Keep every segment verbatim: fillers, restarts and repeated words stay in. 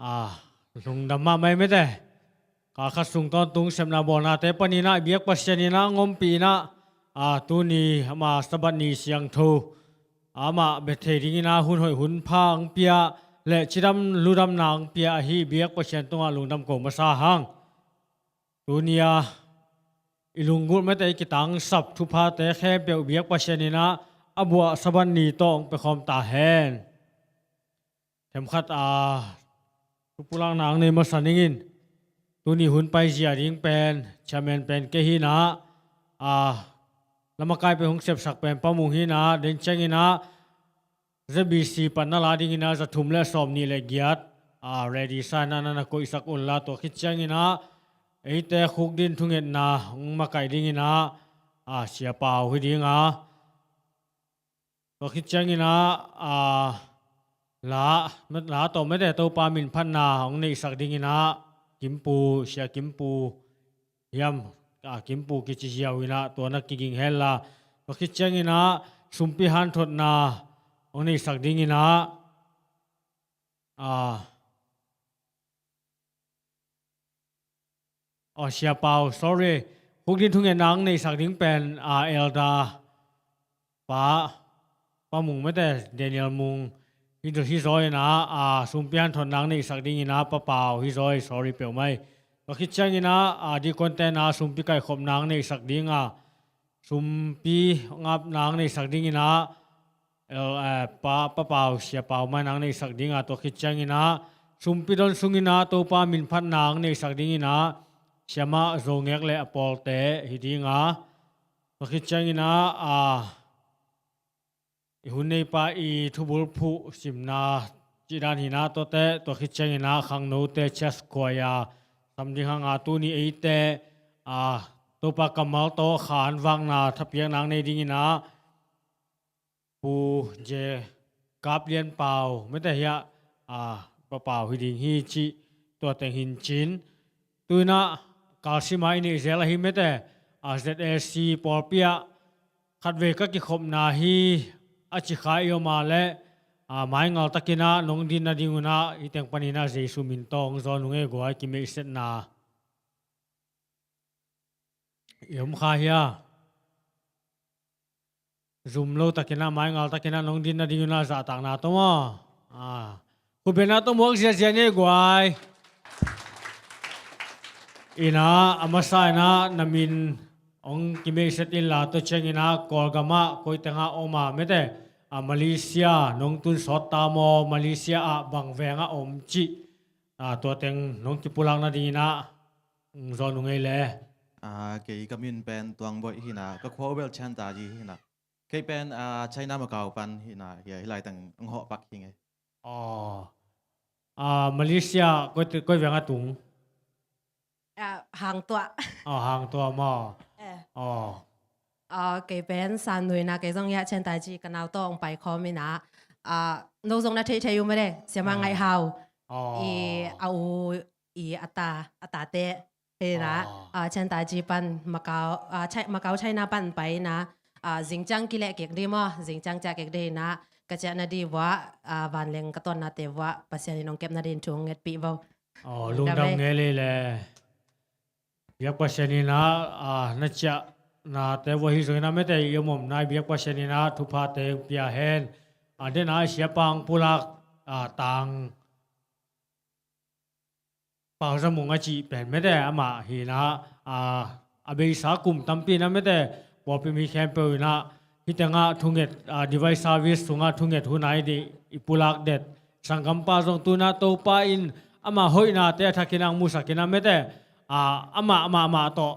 a, lungdam mahmah ei mete. Kal khat sung tawntung sepna bawlnate panin ah biak Pasian in ah hong ompih in ah, a, tuni ama Sabbath ni siangtho amah bia thei dingin ah hun hoih hun pha hong pia leh cidam ludamna hong pia ahi biak Pasian tungah lungdam ko masa hang. Tuni a i lunggulh mete i kitangsap thuphate khempeuh biak Pasian in ah a buah Sabbath ni tawh hong pia khawm ta hen. Themkhat a thupulakna hong nei masa ning in. Tuni hun paizia ding pen chairman pen kei hi in ah, a, lamakai pen hong sepsak pen Pa Mung hi in ah, den ciangin ah Z B C pan na la dingin ah za thum le sawm nih le giat, a, ready sa in ah na na koihsak un la, tua khit ciangin ah eite khukdin thungetna hong makaih dingin ah, a, Sia Pau hi ding a, tua khit ciangin ah, a, la, la tawh mete Topa minphatna hong neihsak dingin ah Kimpu, Sia Kimpu hiam, a, Kimpu kici ziau in ah tua na kiging hen la, tua khit ciangin ah sumpi hanthotna hong neihsak dingin ah, a, aw, Sia Pau, sorry. Khukdin thungetna hong neihsak ding pen, a, Elder Pa, Pa Mung mete, Daniel Mung hi zaw, hi zaw in ah, a, sumpi hanthotna hong neihsak dingin ah Pa Pau hi zaw, sorry peuhmah ei. Tua khit ciangin ah, a, deacon-te in ah sumpi kaihkhopna hong neihsak ding a, sumpi ngapna hong neihsak dingin ah, el, eh, Pa, Pa Pau, Sia Pau mah in hong neihsak ding a, tua khit ciangin ah sumpi don sungin ah Topa minphatna hong neihsak dingin ah Siamah Zo Ngek le a pawlte hi ding a, tua khit ciangin ah, a, i hun neipa i thubulphuh simna cih dan hi in ah tuate, tua khit ciangin ah khangnote chest choir sam ding hang a, tuni eite, a, Topa kammal tawh khanvakna thapiakna hong nei dingin ah Pu Je Kap Lian Pau mete hiah, a, Pa Pau hi ding hi cih tua teng hi in cin. Tu in ah kalsim a i neih zel ahi mete, a, Z A C pawlpi ah khatvei ka kikhopna hi a ci kha i om a leh, a, maingal takin ah nong din nading un ah hih teng panin ah Jesu min tawh hong zawn ung ei guai, kimeihsetna i om kha hia? Zum lo takin ah, maingal takin ah nong din nading un ah zahtakna tawh maw? A, khutbetna tawh muak ziazia ni ei guai. In ah a masa in ah na min hong kimeihset in la, tua ciangin ah Kawlgam ah koi teng ah om a mete, a, Malaysia nong tun sawt ta maw, Malaysia ah bang veng ah om cih, a, tua teng nong kipulak nadingin ah hong zawn ung ei le. A, kei ka min pen Tuang Boih hi in ah, ka khua uh bel Chin Taiji hi in ah. Kei pen, a, China Macau pan hi in ah, hia, hih lai teng hong hawh pak hi ing ei. Aw. A, Malaysia koi, koi veng a tung? A, Hang Tuah. Aw, Hang Tuah maw? Eh. Aw. A, kei pen San Nui in ah, kei zong hiah Chin Taiji ka nau tawh hong pai khawm in ah. A, no zong na theih theih uh mah de, Siamah Ngaih Hau. Aw. I, a u, i a ta, a tate hi in ah, a, Chin Taiji pan Macau, a, Chi-, Macau China pan pai in ah, a, zingciang kileh kik ding maw, zingciang ciah kik ding in ah, ka ciah nading uah, a, vanleng ka tawnnate uah Pasian in hong kep nading thu hong ngetpih vo. Aw, lungdam ngei lei le. Biak Pasian in ah, a, na ciahnate uah hi zongin ah mete i om omna i biak Pasian in ah thuphate hong pia hen. A, den a i siapa hong pulak, a, Tang Pau Za Mung a cih pen mete amah hi in ah, a, a beisa kum tampi in ah mete pawlpi mi khempeuh in ah hih tengah thunget, a, divine service sungah thunget hun a i, i pulak det sanggampa zong tu in ah Topa in ama hoihnate a thakin ah hong musak in ah mete, a, amah, amah, amah tawh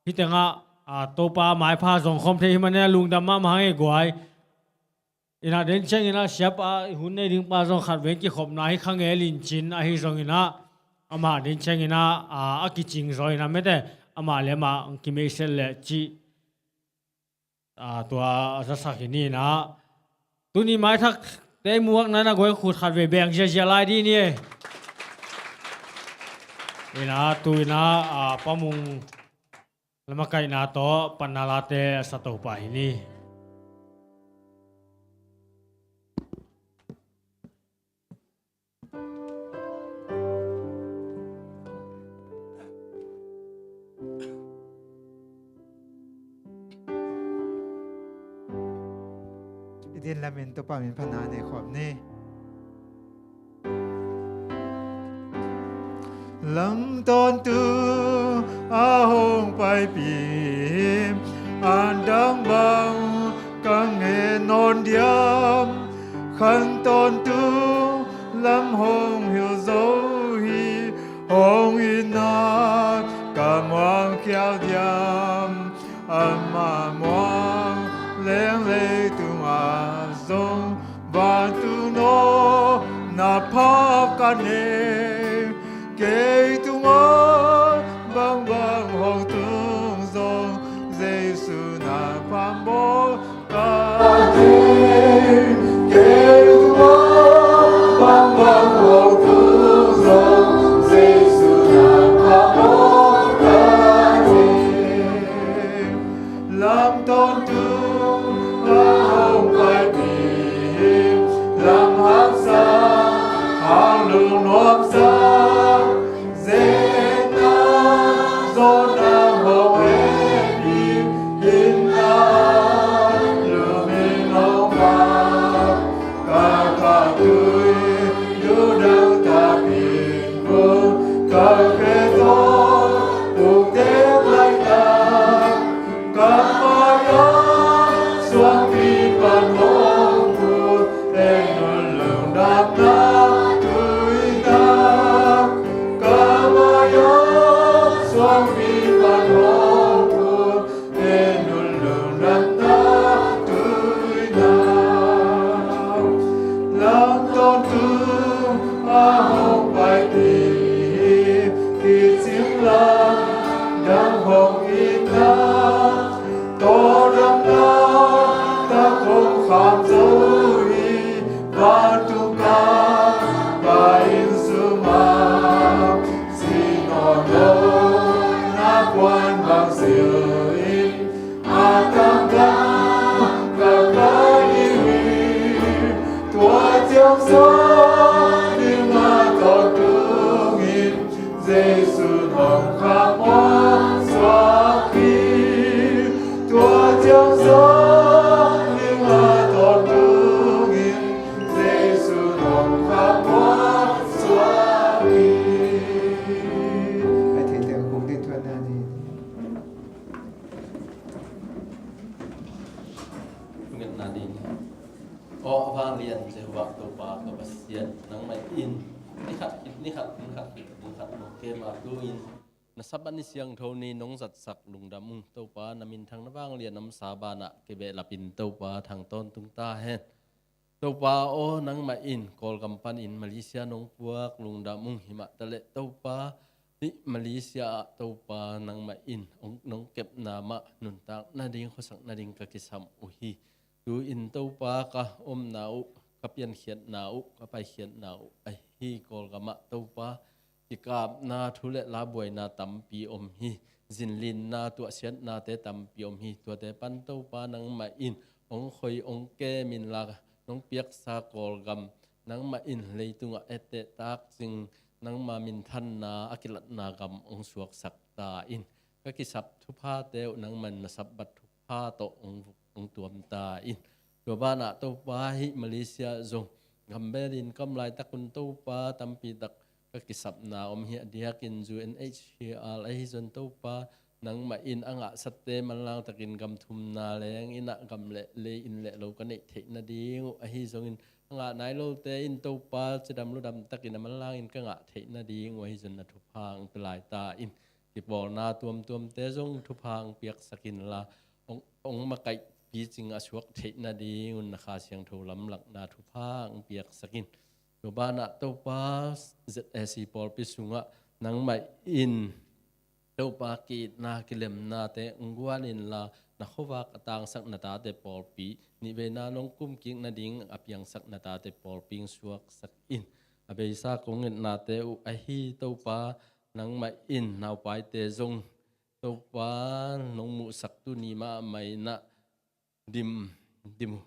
hih tengah, a, Topa maipha zong khawm thei hi manin ah lungdam mahmah hang ei guai. In ah den ciangin ah siapa i hun nei ding pa zong khatvei kikhopna hi kha ngel in cin, ahi zongin ah amah den ciangin ah, a, a kicing zaw in ah mete amah le amah hong kimeihset leh cih, a, tua a zasak hi ni in ah. Tuni maithakte i muakna in ah guai khut khatvei beng ziazia lai dih ni. In ah tu in ah, a, Pa Mung lamakaihna tawh panna late a sa to pah hi ni. Din lamin Topa min phatna nei khawm ni. Lam tawntung a hong paipih hi, a dang bang ka ngen nawn diam? Khan tawntung lam hong hilh zo hi, hong itna ka muang khial diam? Ama muang leng leitungah zong, vantung nawhna pha ka nei. Kei tungah bangbang hong tung zong, Jesu na phamawh ka nei. Kei tungah bangbang hong tung zong, Jesu na phamawh ka nei. Lam tawntung a hong paipih hi, lam haksa, hang lungnuamsa, zetna, zawnna hong hehpih, itna, lungnuam ka kha tui, lungdam tak in vun, ka khe tawh, uk tek laitak, ka mai-ah suangpi pan hong put, en un lungdamna tuinak. Ka mai-ah suangpi pan hong put, en un lungdamna tuinak. Lam tawntung a hong paipih hi, kicing lam dang hong itna, tawldamna tak hong kham zo hi. Vantung ka Pa inn sungah, si nawn lo na puan bang silh in, a tangtang ka kai ding hi. Tua ciang sawt ding a tawntung in, Jesu hong khamawh suak hi. Tua ciang sawt ding a tawntung in, Jesu hong khamawh suak hi. Ai thei te kong ding thuan na ni. Ngetna ding. Aw a vanglian Jehovah Topa ka Pasian, nangmah in ni khat khit ni khat, ni khat khit ni khat nong kem a, tu-in na Sabbath ni siangtho ni nong zatsak lungdam ung. Topa, na minthang na vanglian omsa banah kibehlapin Topa thang tawntung ta hen. Topa aw, nangmah in Kawlgam panin Malaysia nong puak lungdam ung. Himah taleh Topa, hih Malaysia ah Topa nangmah in hong, nong kepna mah nuntak nading, khuasak nading ka kisam uh hi. Tu-in Topa, ka omna uh, ka piankhiatna uh, ka paikhiatna uh ahi Kawlgam ah Topa, kikapna, thu le la buaina tampi om hi. Zinlinna, tuahsiatnate tampi om hi. Tuate pan Topa nangmah in hong khoi hong kem inla, nong piaksa Kawlgam nangmah in leitungah etteh takzing, nangma minthanna a kilatna gam hong suaksak ta in. Ka kisap thuphate uh nangmah in na Sabbath thupha tawh hong, hong tuam ta in. Tua banah Topa, hih Malaysia zong gambelin ka om laitakun Topa, tampitak ka kisapna om hi. A diakin U N H C R ahi zong Topa, nangmah in a ngahsate manlangtakin gam thumna leng innah gam le lei, inn le lo ka neih theih nading uh ahi zongin, a ngah nai lote in Topa, cidam ludam takin a manlangin ka ngah theih nading uh ahi zong na thupha hong pia lai ta in. Kipawlna tuamtuamte zong thupha hong piaksak inla, hong, hong makaih picing a suak theih nadingun na Kha Siangtho lamlahna thupha hong piaksak in. Tua banah Topa, Z A C pawlpi sungah nangmah in Topa, ki-itna kilemnate hong guan inla, na khuavak a tangsak na tate pawlpi, nihveina nong kumkik nading a piangsak na tate pawlpi hong suaksak in. A beisa kong ngetnate uh ahi Topa, nangmah in naupaite zong Topa, nong muhsak tuni mahmah inah dim, dim,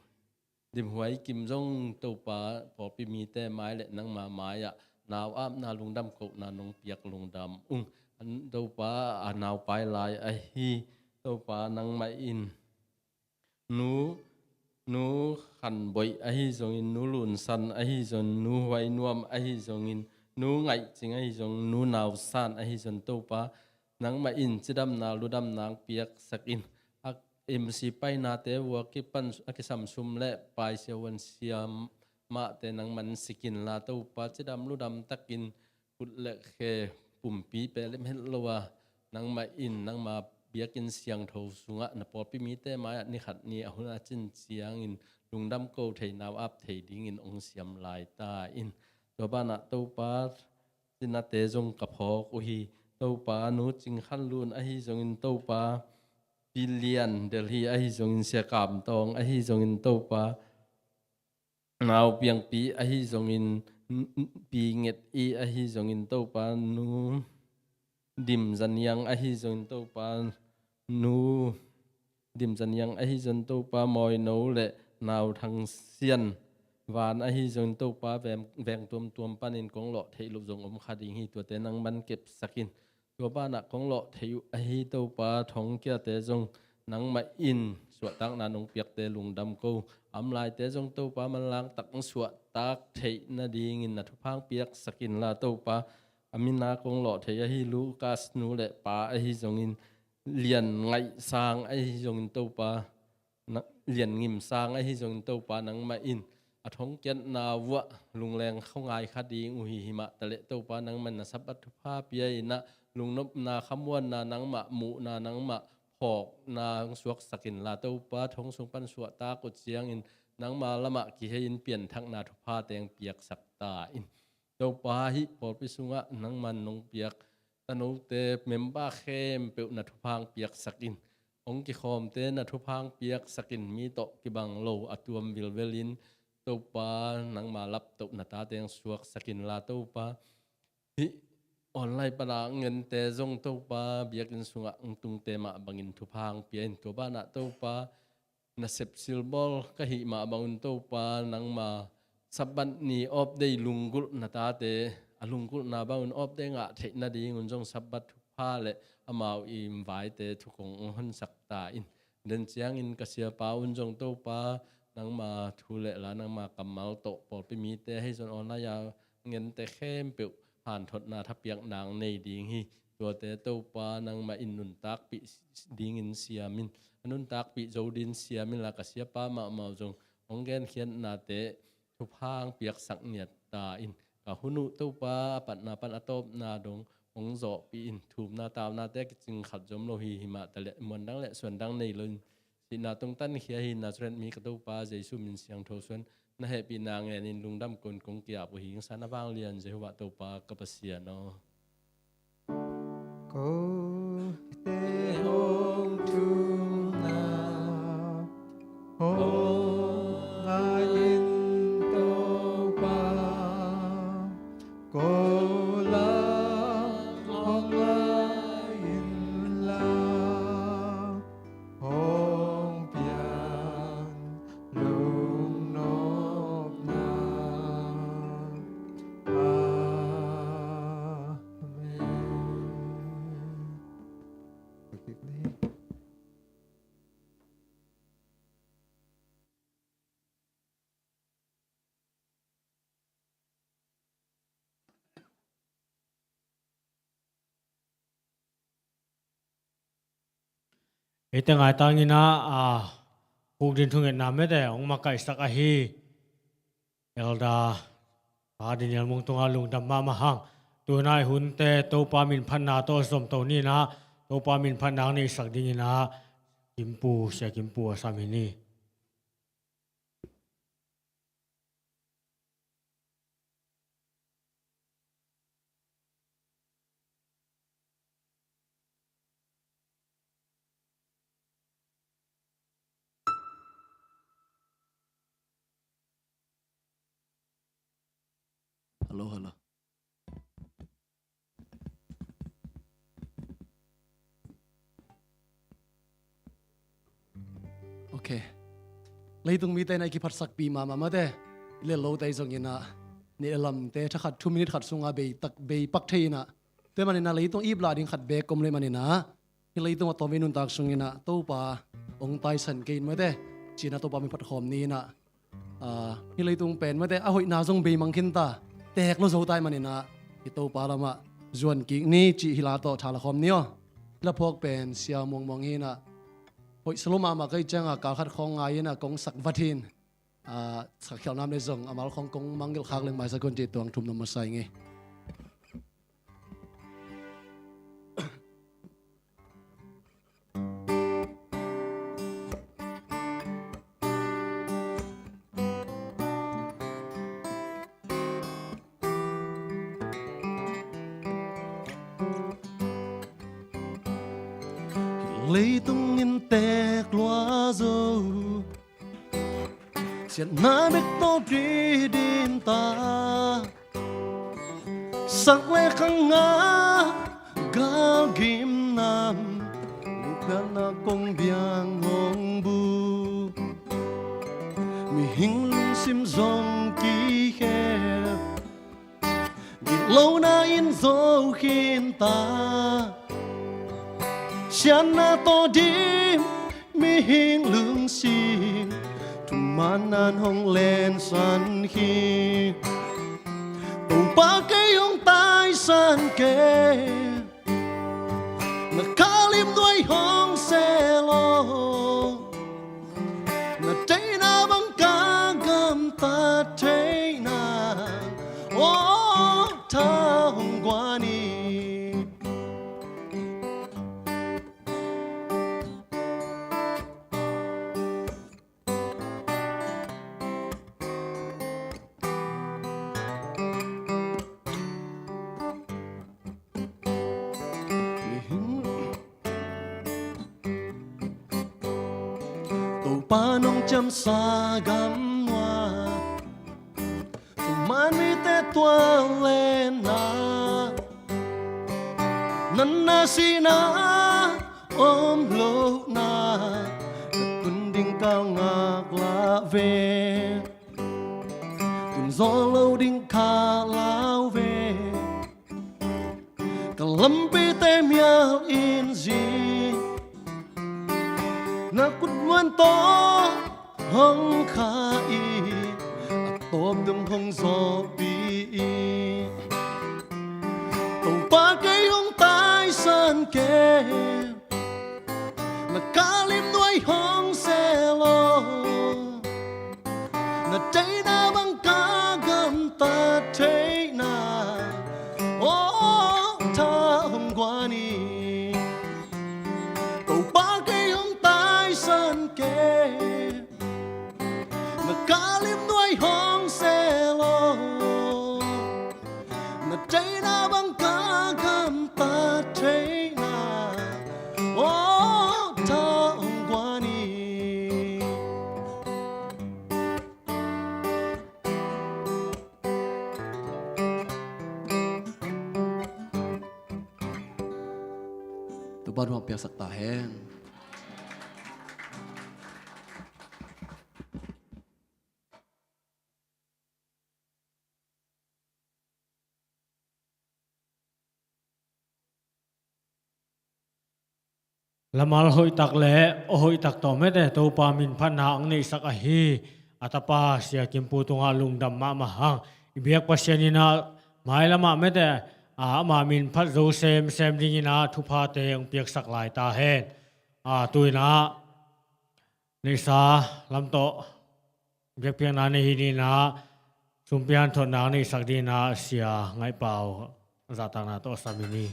dimhuai kim zong Topa, pawlpi mite mai le nangma mai-ah nau apna lungdam kohna nong piak lungdam ung. Topa, a naupai lai ahi Topa, nangmah in nu Nu Khanboih ahi zongin, Nu Lunsan ahi zongin, Nu Huainuam ahi zongin, Nu Ngaihcing ahi zongin, Nu Nausan ahi zongin Topa, nangmah in cidamna ludamna piaksak in. A M C painate uh a kipan, a kisam sum le pai siavuan siamahte nangman sikin la Topa, cidam ludam takin khut le khe pumpi peh lim het lo a, nangmah in nangma biakinn siangtho sungah na pawlpi mite mai-ah ni khat ni a hun a cin ciangin lungdam ko thei, nau ap thei dingin ong siam lai ta in. Tua banah Topa, cinate zong ka phawk uh hi. Topa, Nu Cing Khan Lun ahi zongin Topa, Pi Lian Delhi ahi zongin, Sia Kam Tawng ahi zongin Topa, Nau Piangpi ahi zongin, n-, n-, Pi Nget i ahi zongin Topa, Nu Dim Zaniang ahi zongin Topa, Nu Dim Zaniang ahi zongin Topa, Mawino le Nau Thang Sian Van ahi zongin Topa, veng, veng tuamtuam panin kong lawh theih loh zong om kha ding hi, tuate nangman kepsak in. Tua banah kong lawh thei uh ahi Topa, thongkiate zong nangmah in suahtakna nong piakte lungdam ko. Amlaite zong Topa manlang tak suahtak theih nadingin na thupha piaksak in la Topa. A mina kong lawh thei ahi Lukas nu le pa ahi zongin, Lian Ngaih Sang ahi zongin Topa, na, Lian Ngim Sang ahi zongin Topa, nangmah in a thongkiatna uah lungleng khawngai kha ding uh hi, himah taleh Topa nangmah in na Sabbath thupha pia in ah, lungnopna, khamuanna, nangmah muhna, nangmah phawkna hong suaksak in la Topa, thong sung pan suahtak uh ciangin nangma lamah kihei in pianthakna thupha teng piaksak ta in. Topa, hih pawlpi sungah nangman nong piak tanote member khempeuh na thupha piaksak in. Hong kikhawmte na thupha piaksak in, mi tawh kibang lo a tuam vilvel in Topa nangma laptoh na tate hong suaksak in la Topa. Hih online pana ngente zong Topa biakinn sungah hong tungte mah bangin thupha pia in. Tua banah Topa, nasep silbawl ka hih mah bangun Topa nangma Sabbath ni off day lunggulh na tate, a lunggulhna bangun off day ngah theih nadingun zong Sabbath thupha le amau i vaite thu kong honsak ta in. Den ciangin ka siapa un zong Topa nangma thu le la, nangma kammal tawh pawlpi mite ahi zong online a ngente khempeuh hanthotna thapiakna nei ding hi. Tuate Topa nangmah in nuntakpih dingin siam in, a nuntakpih zo dingin siam in la, ka siapa mahmah zong hong genkhiatnate thupha piaksak ngiat ta in. Ka hun uh Topa a patna pan a tawpna dong hong zawhpih in, thumna taunate a kicing khat zom lo hi, himah taleh muandang le suandang nei lo in, sihna tungtan khia hi Nazareth mi ka Topa Jesu min siangtho suan, na hehpihna ngenin lungdam kon kong ki-ap uh hi. Hong san a vanglian Jehovah Topa ka Pasian aw. Kote hong thumna hong ngai in Topa, ko lam hong ngai in la, hong pian lungnopna. Amen. Eite ngaitang in ah, a, huk din thungetna mete hong makaihsak ahi Elder Pa Daniel Mung tungah lungdam mahmah hang. Tuhna i hunte Topa min phatna tawh zomto ni in ah, Topa min phatna hong neihsak dingin ah, Kimpu, Sia Kimpu a sam hi ni. Hello, hello. Ok. Leitung mite na i kiphatsakpih mahmah mate. I lel lote zong in ah, ni lamte thakhat thu minute khat sungah bei tak, bei pak thei in ah. Tua manin ah leitung iplah ding khat bek om leh manin ah, hih leitung a tawm i nuntak sung in ah Topa hong taisan kei in mate. ci-in ah Topa min phat khawm ni in ah, ah, hih leitung pen mate a hoihna zong beimang khin ta, teek lo zo ta ahih manin ah i Topa lamah zuan kik ni cih hih la tawh tha la khawm ni aw. Hih la phawk pen Sia Muang Muang hi in ah, hoih sa lo mahmah ka hih ciangah kal khat khawng ngai in ah kong sak vat hi in, ah, sak khial nam le zong a mal khawng kong mangngilh khak leng maisak un cih tuang thum nuam masa ing ei. Leitung in teek lua zo, siatna bek tawh kidin ta, sak le khang a galgim nam, lukna kong biang hong bu, mihing lungsim zong kikhel, gitlona in zo khin ta, siatna tawh dim mihing lungsim, thuman nan hong lensan hi. Topa kei hong taisan kei, na kalim nuai hong sel aw, na deihna bang ka gamtat theihna, aw tha hong guan hi. Topa nong ciamsa gam nuai, thuman mite tual le na, natna sihna om lohna, ka tun ding kal ngak lah ve, tun zaw lo ding kha lau ve. Ka lampite mial in zi, na kut muan tawh hong kha i, a tawp dum hong zawhpih i. Topa kei hong taisan kei, na kalim nuai hong sel aw, na deihna bang ka gamtat theihna, aw tha hong guan hi. Topa kei hong taisan kei, na kalim nuai hong sel aw, na deihna bang ka gamtat theihna, aw tha hong guan hi. Topa thu hong piaksak ta hen. Lamal hoihtak le aw hoihtak tawh mete Topa min phatna ang neihsak ahi a tapa Sia Kimpu tungah lungdam mahmah hang. I biak Pasian in ah mailamah mete, a, ama min phat zo semsem dingin ah thuphate ang piaksak lai ta hen. A, tu in ah neihsa lam tawh biakpiakna nei hi dingin ah, sumpi hanthotna neihsak dingin ah Sia Ngaih Pau zahtakna tawh a sam hi ni.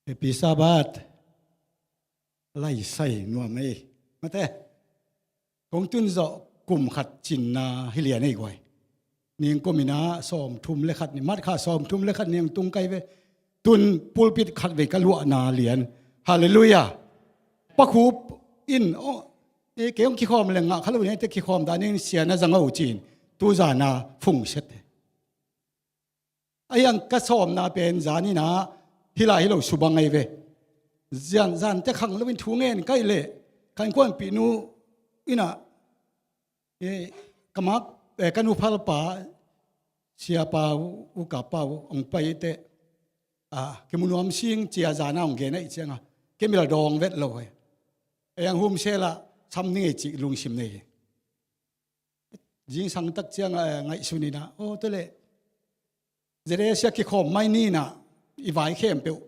Happy Sabbath. Laisai nuam ei. Mate. Kong tun zawh kum khat cinna hi lian ei guai. Ningkum in ah sawmthum le khat ni, March kha sawmthum le khat ni ang tung kai ve. Tun pulpit khat vei ka luahna lian. Halleluiah. Pakhup in, aw, e, kei hong kikhawm leng ngah kha lo ni, te kikhawm dan in Sia na zang o cin. Tu zan a fungsiat. A hiang ka sawmna pen zan in ah hi lai hi lo subang ahi ve. Zan, zan te khang loin thu ngen kai leh ka innkuanpihnu in ah, e, ka mak, e, ka nu phalpa Siapa U Kap Pau hong pai te, a, kimu nuam sing cia zana hong gen ahih cianga kemil a dawng vet lo hi. Ei ang hum sela sam ning ei cih lungsim nei hi. Zingsang tak cianga, eh, ngaihsun inah, aw, tua leh Zeresia kikhawm mai ninah i vai khempeuh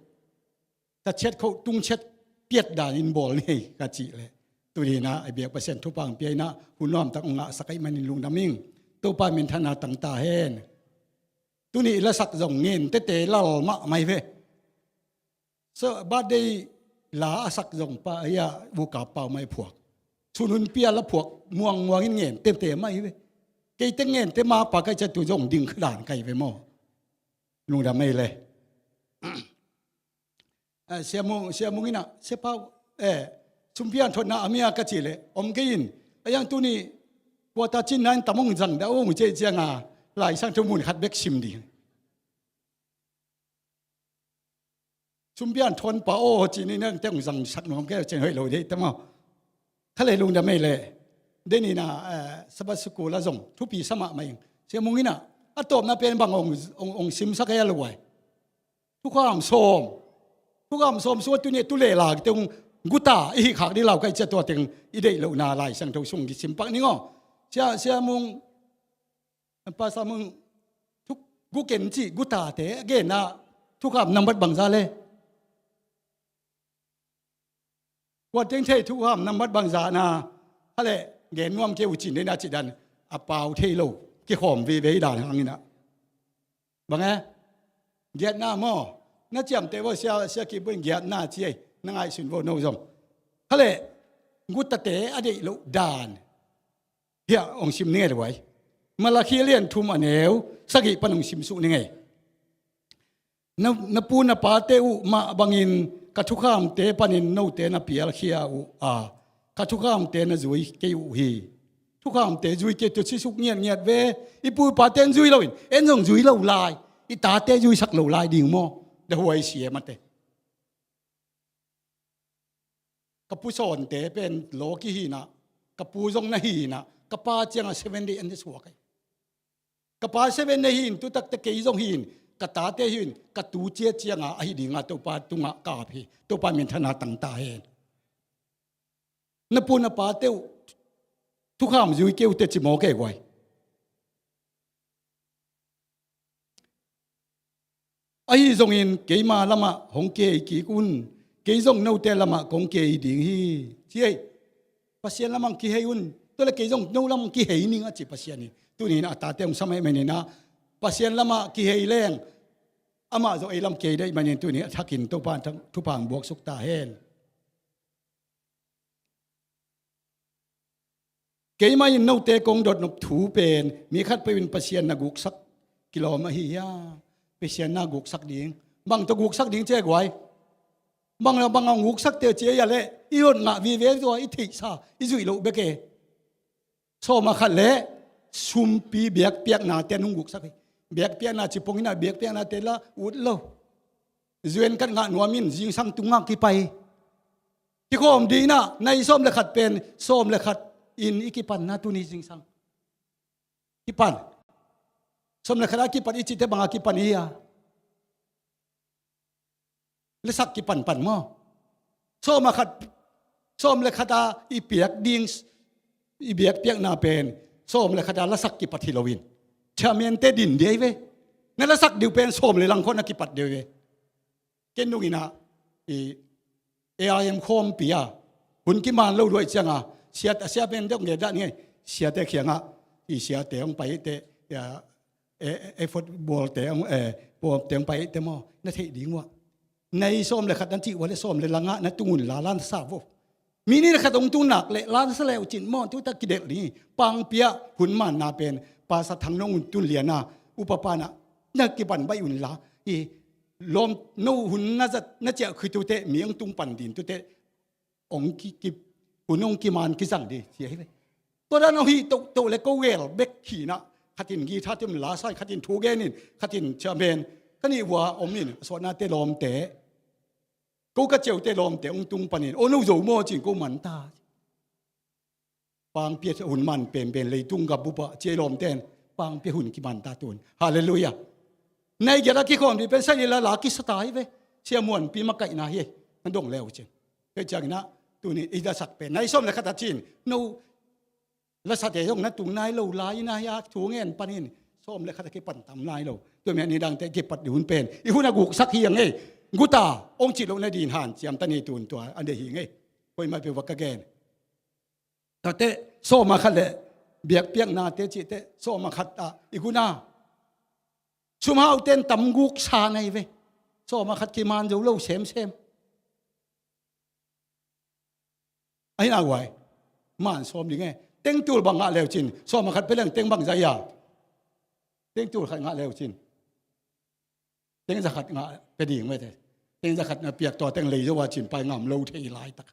ta chiat khoh tung chiat piat danin bawl ni ka cih leh, tuninah a biak Pasian thupha hong pia inah hun nuamtak hong ngahsak ahih manin lungdam ing. Topa minthanna tang ta hen. Tuni i lasak zong ngen tete lal mahmah hi ve. So birthday la a sak zong pa ahi a, vuka pau mai phuak, sunhun pia la phuak muangmuang in ngen tete mai hi ve. Keite ngen te ma pa kai ciatu zong ding khadan kai ve maw? Lungdam ei le. Eh, Sia Mung, Sia Mung inah, Sia Pau, eh, sumpian thotna a mia ka cih leh om kei in, a yang tuni kuata cinna in tam hong zang dah ung cih cianga Lai Siangtho mun khat bek sim ding. Sumpian thon pa aw cih ni nang te hong zangsak nuam kei ceng hoih lo dei ta maw? Kha le lungdam ei le. Dei nina, eh, Sabbath school a zong thupi sa mahmah ing. Sia Mung inah a tawpna pen bang hong, hong, hong simsak ei a lo ai. Thukham sawm. Thukham sawm sua tuni tu le la kite hong guta i hih khak dih lau kai cia tua teng i deih lohna Lai Siangtho sung kisim pak ning aw. Sia, Sia Mung, Pastor Mung, thuk guken cih gutate a genna thukham nambat bangza le. Kuan teng thei thukham nambat bangza na, kha le gen nuam kei uh cin dena cih dan a pau thei lo kikhawm veve hi dan hang inah. Bang e? Giatna maw? Na ciamteh vo sia, sia kip vo in giatna ci ei, na ngaihsun vo no zong. Kha le gutate a deih loh dan. Hiah hong sim ning ei lo ai. Malakhi lian thum a neu sagih pan hong sim suh ning ei. Na, na pu na pate uh mah bangin ka thukhamte panin note na pialkhia uh a, ka thukhamte na zui kei uh hi. Thukhamte zui kei tu sisuk ngiatngiat ve. I pu i pate an zui loin en zong zui lo lai, i tate zuisak lo lai ding maw? Da huai siamate. Ka pu sawnte pen law kihinah, ka pu zong na hinah, ka pa ciangah seven day an suak ai. Ka pa seven day hin, tutakte kei zong hin, ka tate hin, ka tu cia ciangah ahi dingah Topa tungah ka ap hi. Topa minthanna tangta hen. Na pu na pate uh thukham zui kei uh teh ci maw kei guai. Ahi zongin keima lamah hong kei kik un, kei zong note lamah kong kei ding hi, ci ei. Pasian lamah kihei un, tua le kei zong no lamah kihei ning a ci Pasian in. Tunin a tate hong sam ahih maninah Pasian lamah kihei leng amah zong ei lam kei dei manin tunin a thakin Topa thupha hong buaksuk ta hen. Keimah in note kong dotnop thu pen mi khatpeuh in Pasian na guksak kilawm ahi hia? Pasian na guksak ding. Bang tawh guksak ding ci ei guai. Bang le bang a guksak teh ci ei a leh i hot ngah vive tua i theihsa i zuih loh bek e. Sawm a khat le sumpi biakpiaknate an hong guksak hi. Biakpiakna ci pongin a biakpiaknate la ut lo. Zuan kat ngah nuam in zingsang tungah kipai. Kikhawm dih inah nai sawm le khat pen sawm le khat in i kipanna tuni zingsang kipan. Sawm le khat a kipan i cihte banga kipan i hi a. Lasak kipanpan maw? Sawm a khat, sawm le khat a i piak ding, i biakpiakna pen sawm le khat a lasak kipat hi loin chairman-te din dih ei ve. Na lasak dih uh pen sawm le lang khawng na kipat dih ei ve. Ken dong inah i A I M khawmpi a hun kiman lo luai cianga siat a sia pen deuh nge dah ni ngei. Siate khiangah i siate hong pai teh, a, e, e, football te hong, e, bawmte hong pai teh maw? Na theih ding uh ah. Nai sawm le khat nan cih uh a le sawm le langah na tung un la, la na sa vo. Mi nih le khat hong tun nak leh la na sa le uh cin maw? Tuta kidelh ding hi. Pangpia hun manna pen Pastor Thang Nong un tun liana upa panah na kipan baih un la. I lawm no hun na zat na ciah khitute mi hong tung pan din tute hong ki, ki, hun hong kiman kizang di ci ahi ve. Tua dan hong hi tohtoh le ko gel bek hinah khatin guitar tim la sa in, khatin thu gen in, khatin chairman ka nih vua om in a sawtnate lawmte. Ko ka ceute lawmte hong tung panin, o no zo maw cin ko man ta. Pangpia hun man penpen leitung gam bupah cia i lawmten pangpia hun kiman ta tun. Halleluiah. Nai giat a kikhawm dih pen sagih le la kisa ta hi ve. Sia Muanpi makaihna hi. Na dong le uh cin. Kei ciangin ah tuni i lasak pen nai sawm le khat a cin no lasate zong na tung nai lo lai na hi a thu ngen panin sawm le khat a kipan tam nai lo. Tua mia ni dangte kipat dih hun pen i hun a guksak hi a ngei. Guta ong cih loh nadin hanciam ta ni tun tua a deih hi ngei. Koimah peuh va ka gen. Tate sawm a khat le biakpiaknate cihte sawm a khat ah i guna sumhau ten tam guksa nei ve. Sawm a khat kiman zo lo semsem. Ahi na guai man sawm ding e. Tengtul bang ngah leu cin sawm a khat peleng teng bang zai a. Tengtul khat ngah leu cin teng za khat ngah pe ding mete. Teng za khat na piak tua teng lei zo a cin pai ngam lo thei laitak.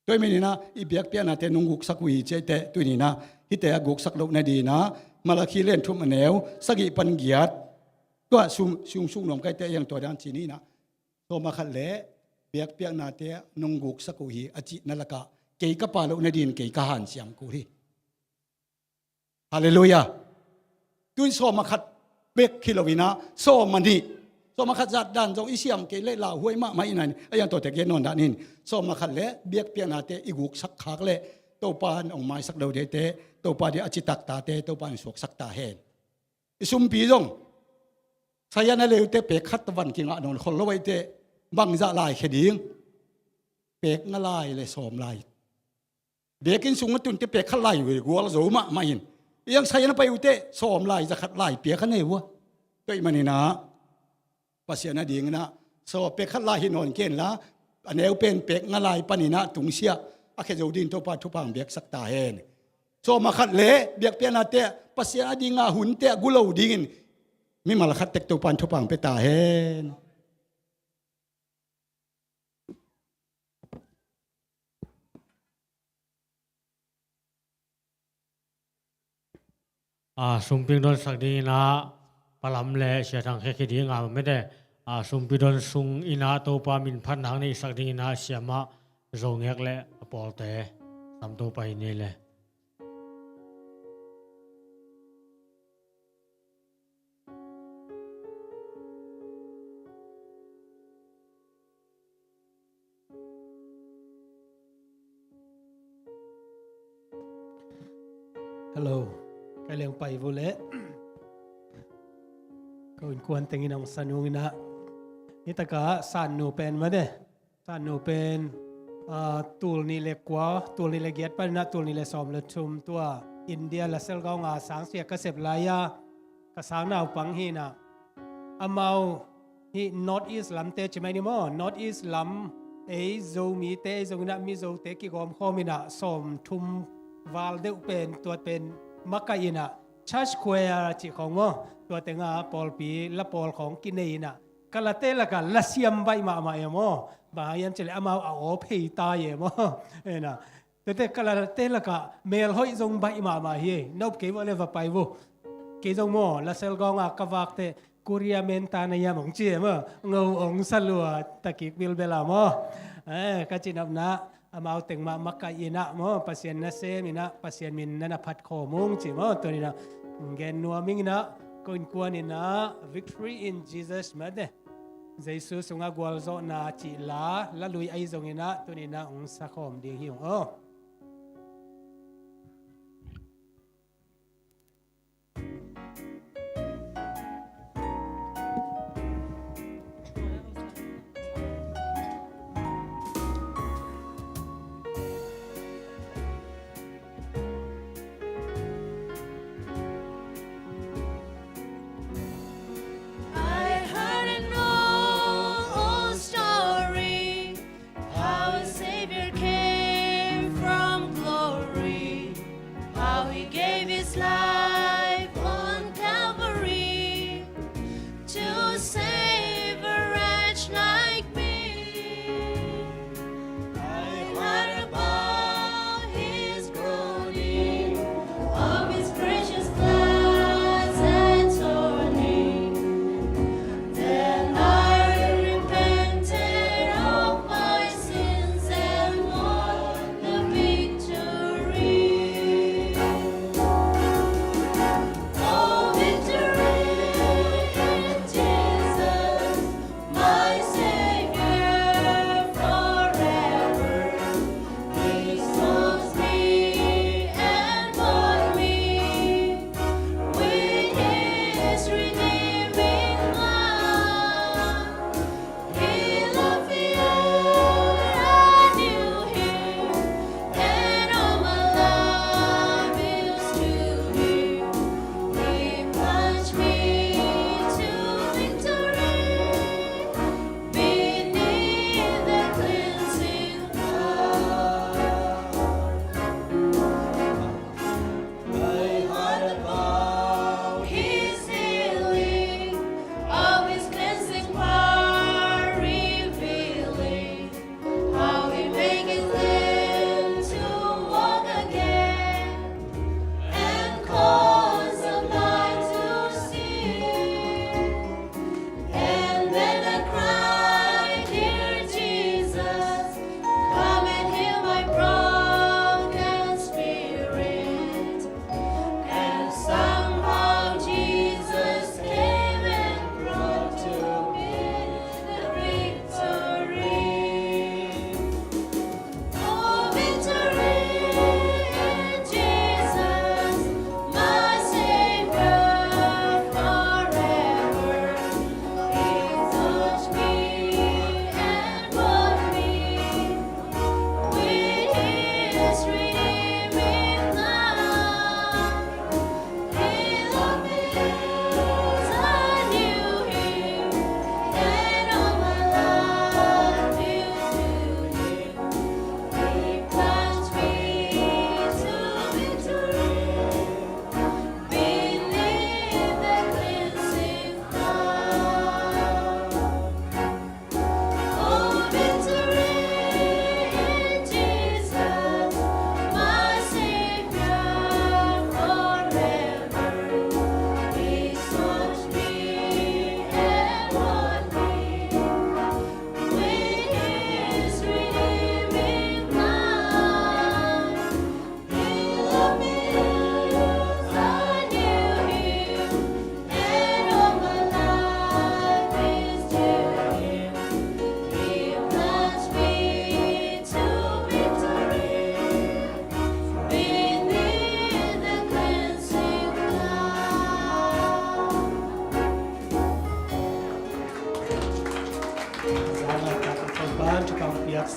Tua hi meninah i biakpiaknate nung guksak uh hi ciaite tuininah hite a guksak loh nadinah Malakhi lian thum a neu sagih pan giat tua sung sung nuam kaite a iang tua dan cininah sawm a khat le biakpiaknate nung guksak uh hi a cihna lakah kei ka pa loh nadin kei ka hanciam kul hi. Halleluiah. Tun sawm a khat bek hi loinah sawm a nih sawm a khat zat dan zong i siam kei leh lauhuai mahmah inah a iang tuate gen nawn dan in sawm a khat le biakpiaknate i guksak khak leh Topa in ong maisak lo dete Topa dia a citak tate Topa in suaksak ta hen. I sumpi zong sayan a leute pek khat van kingah nawn khol lo aite bangzah lai khe ding. Pek nga lai le sawm lai. Bekin sung a tunte pek khat lai uh gual zo mahmah in iang sai na pai uhte sawm lai za khat lai piak a nei uh a. Tua ih maninah Pasian a dinginah saw pek khat lai hi nawn kenla a neu pen pek nga lai paninah tungsiah a khe zo ding Topa thupha ang biaksak ta hen. Sawm a khat le biakpiaknate Pasian a dinga hunte a gulo dingin mimal khat tek Topa in thupha ang pia ta hen. A, sumpi dong sak dinginah Palam le Sia Thang Khe Khe dinga mete a, sumpi dong sunginah Topa min phatna hang neihsak dinginah siamah Zo Ngek le a pawlte sam Topa hi ni le. Hello. Ka leng pai vua le. Ka innkuan tengin hong sa nunginah. Nitakah sannu pen mate. Sannu pen, ah, tul nih le kua, tul nih le giat paninah tul nih le sawm le thum tua India Lasel Gaonga sang sia ka sep lai-a ka sang naupang hinah. Amau hih North East lamte ci mai ni maw, North East lam ei Zomite ei zonginah Mizote kigawmkhawminah sawm thum val deuh pen tua pen makaih inah church choir cih khawng maw, tua tenga pawlpi la pawl khawng kinei inah ka late lakah lasiam baih mahmah e maw? Bang hang hiam cileh amau a aw phei ta e maw? Ena. Tete ka late lakah melhoih zong baih mahmah hi. Nop kei vua le va pai vua. Kei zong maw Lasel Gaonga ka vakte Korea men ta na hiam hong ci e maw? Ngo hong sa lua takik bilbela maw? Eh, ka cinopna. Amau teng mah makaih inah maw Pasian nasem inah Pasian min na na phat khawm ung ci maw? Tuninah gen nuam ing inah ko innkuan inah Victory in Jesus mate. Jesu sungah gualzawhna cih la la lui ahi zonginah tuninah hong sa khawm ding hi ung aw. I heard an old, old story. Our Savior came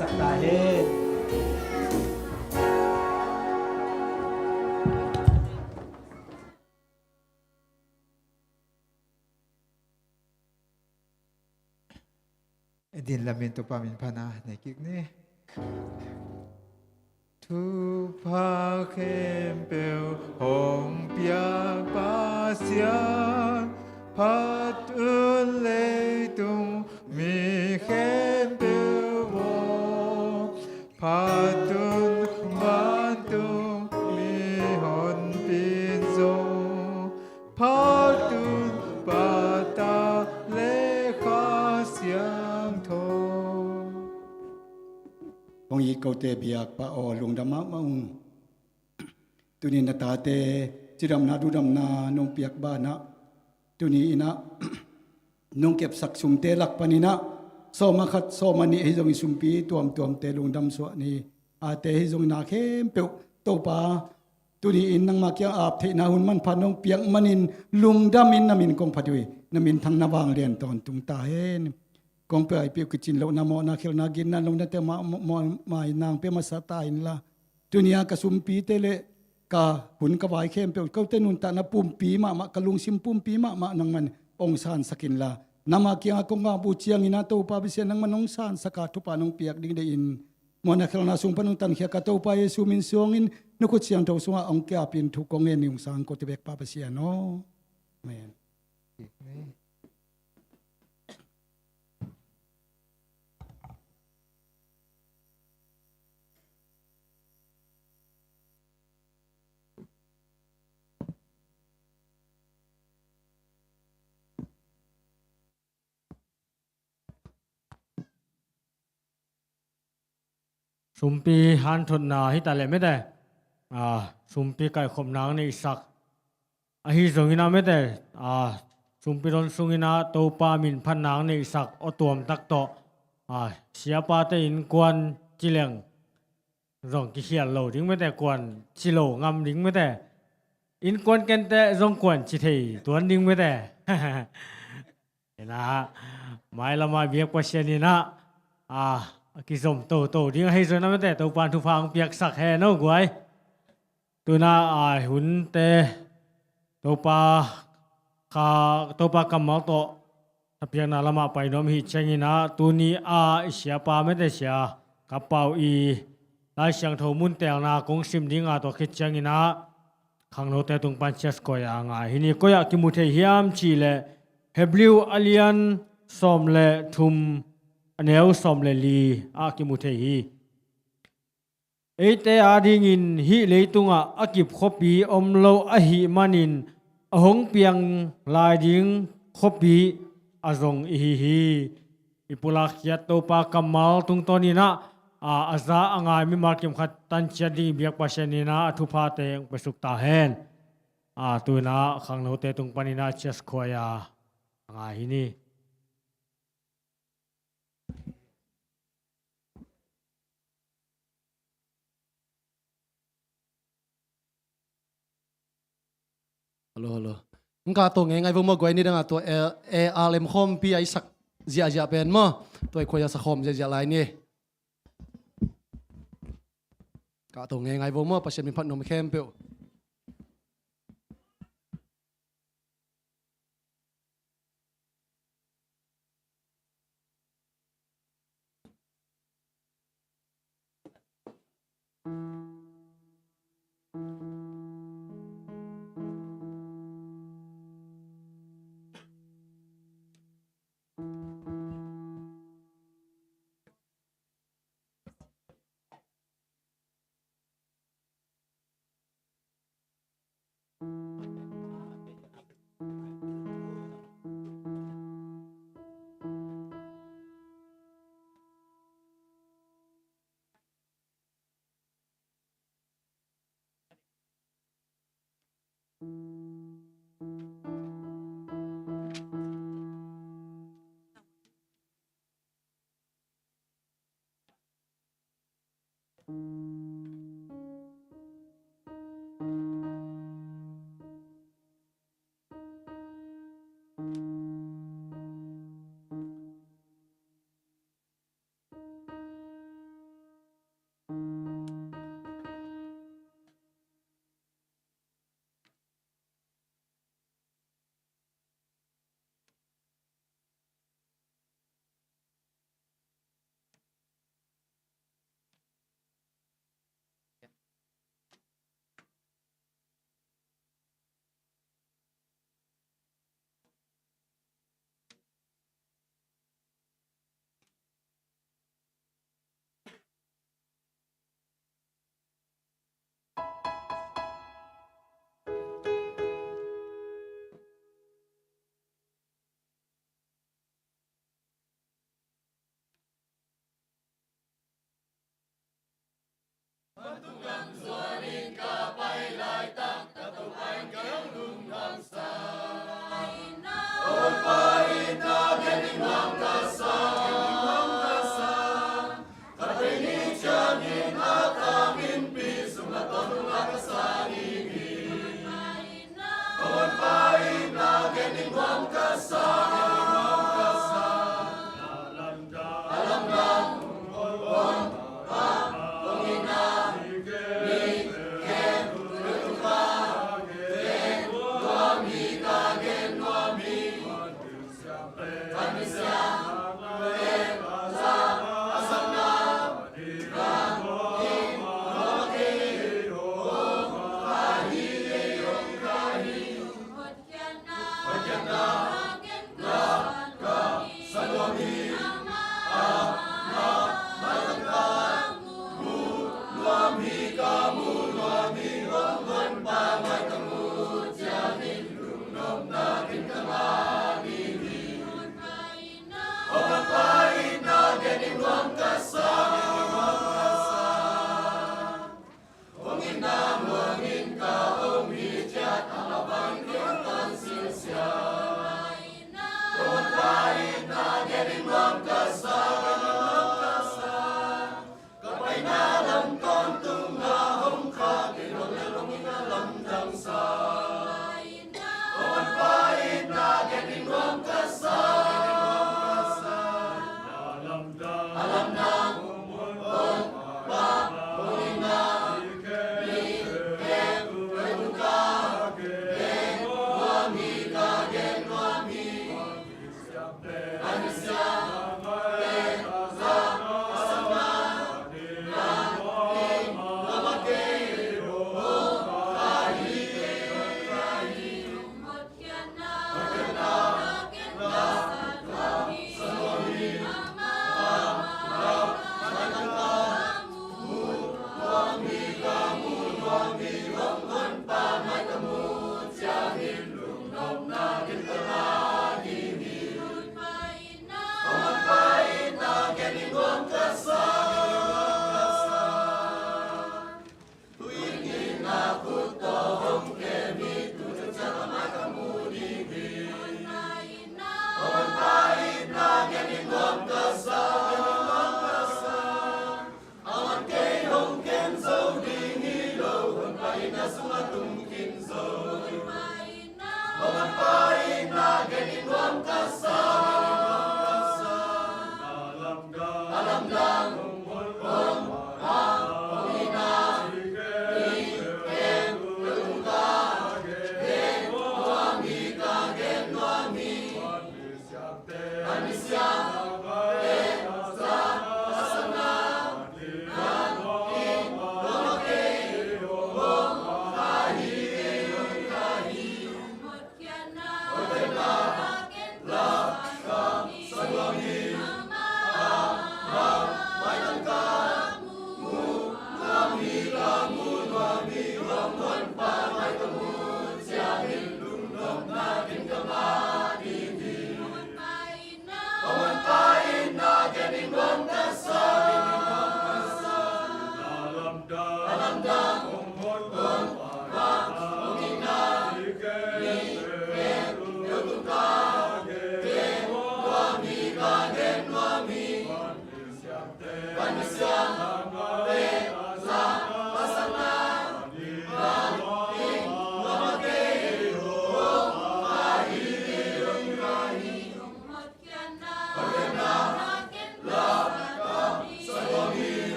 Sak ta hen. I din lamin Topa min phatna nei kik ni. Thupha khempeuh hong piak Pasian, phat un leitung mi khempeuh aw, phat un vantung mihonpi zong, phat un Pa, Ta le Kha Siangtho. Kong it kote biakpa aw, lungdam mahmah ung. Tuni in na tate cidamna, dudamna nong piak banah, tuni in ah nong kepsak sumte lak panin ah sawm a khat, sawm a nih ahi zongin sumpi tuamtuamte lungdam suah ni. Ate ahi zongin na khempeuh Topa, tuni in nangma kiang ap theihna hun manpha nong piak manin lungdam in na min kong phat uh hi. Na minthang na vanglian tawntung ta hen. Kong pia ih piu kicin lohna, mawhna, khialhna, ginna, lohnate mah, mawh, mawh, mai nang pia masa ta inla, tuni a ka sumpite le ka hun ka vai khempeuh, kote nuntakna pumpi mahmah, ka lungsim pumpi mahmah nangman hong sansak inla, nangma kiangah kong ap uh ciangin ah Topa Pasian, nangman hong sansak a thupha nong piak ding deih in, mawhna khialhna sung pan hong tankhia ka Topa Jesu min suangin, na khut siangtho sungah hong kiapin thu kong ngen ning, sang kote bekpa Pasian aw. Amen. Sumpi hanthotna hi ta leh mete, a, sumpi kaihkhop nang neihsak. Ahi zongin ah mete, a, sumpi don sungin ah Topa min phat nang neihsak aw tuamtak tawh, a, siapate innkuan ci leng zong kikhial lo ding mete, kuan ci lo ngam ding mete. Innkuan kente zong kuan ci thei tuan ding mete. Inah, mailamah biak Pasian inah, a, a kizom toto ding ahi zongin ah mete, Topa in thupha hong piaksak hen aw guai. Tunah, a, hunte Topa kha, Topa kammal tawh thapiakna lamah pai nuam hi ciangin ah, tuni a i siapa mete sia Kap Pau i Lai Siangtho mun teelna kong sim ding a, tua khit ciangin ah khangnote tung pan Church Choir a ngai hi ni. Koi ah kimu thei hiam cih leh Hebrew a lian sawm le thum, a neu sawm le li ah kimu thei hi. Eite adingin hih leitungah a kip khuapi om lo ahih manin, a hong piang lai ding khuapi a zong ihi hi. I pulak khiat Topa kammal tungtawn inah, a, a za a ngai mimal kim khat tan ciat ding i biak Pasian inah a thuphate hong piasuk ta hen. A, tu inah khangnote tung pan inah Church Choir a ngai hi ni. Hello, hello. Nka to ngei ngai vo maw, guai, ni dang a tua, eh, eh, alem khawmpi a i sak ziahziah pen maw, tua i khuai a sa khawm ziahziah lai ni. Ka to ngei ngai vo maw, Pasian min phat nuam khempeuh.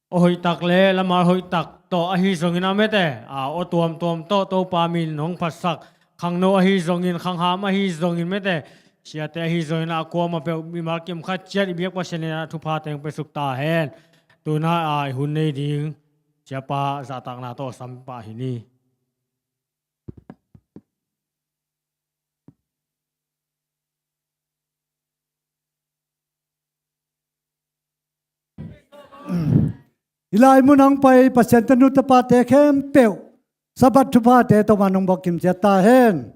Aw hoihtak le lamhal hoihtak tawh ahi zongin a mete, a, aw tuamtuam tawh Topa min hong phatsak khangno ahi zongin, khangham ahi zongin mete, siate ahi zongin a kuamah peuh mimal kim khat ciat i biak Pasian in a thupha teng pe suk ta hen. Tuna a i hun nei ding ciapa zahtakna tawh sam pah hi ni. Hih lai mun hong pai Pasian tanu tapate khempeuh Sabbath thuphate tawh man hong bawk kim ciat ta hen.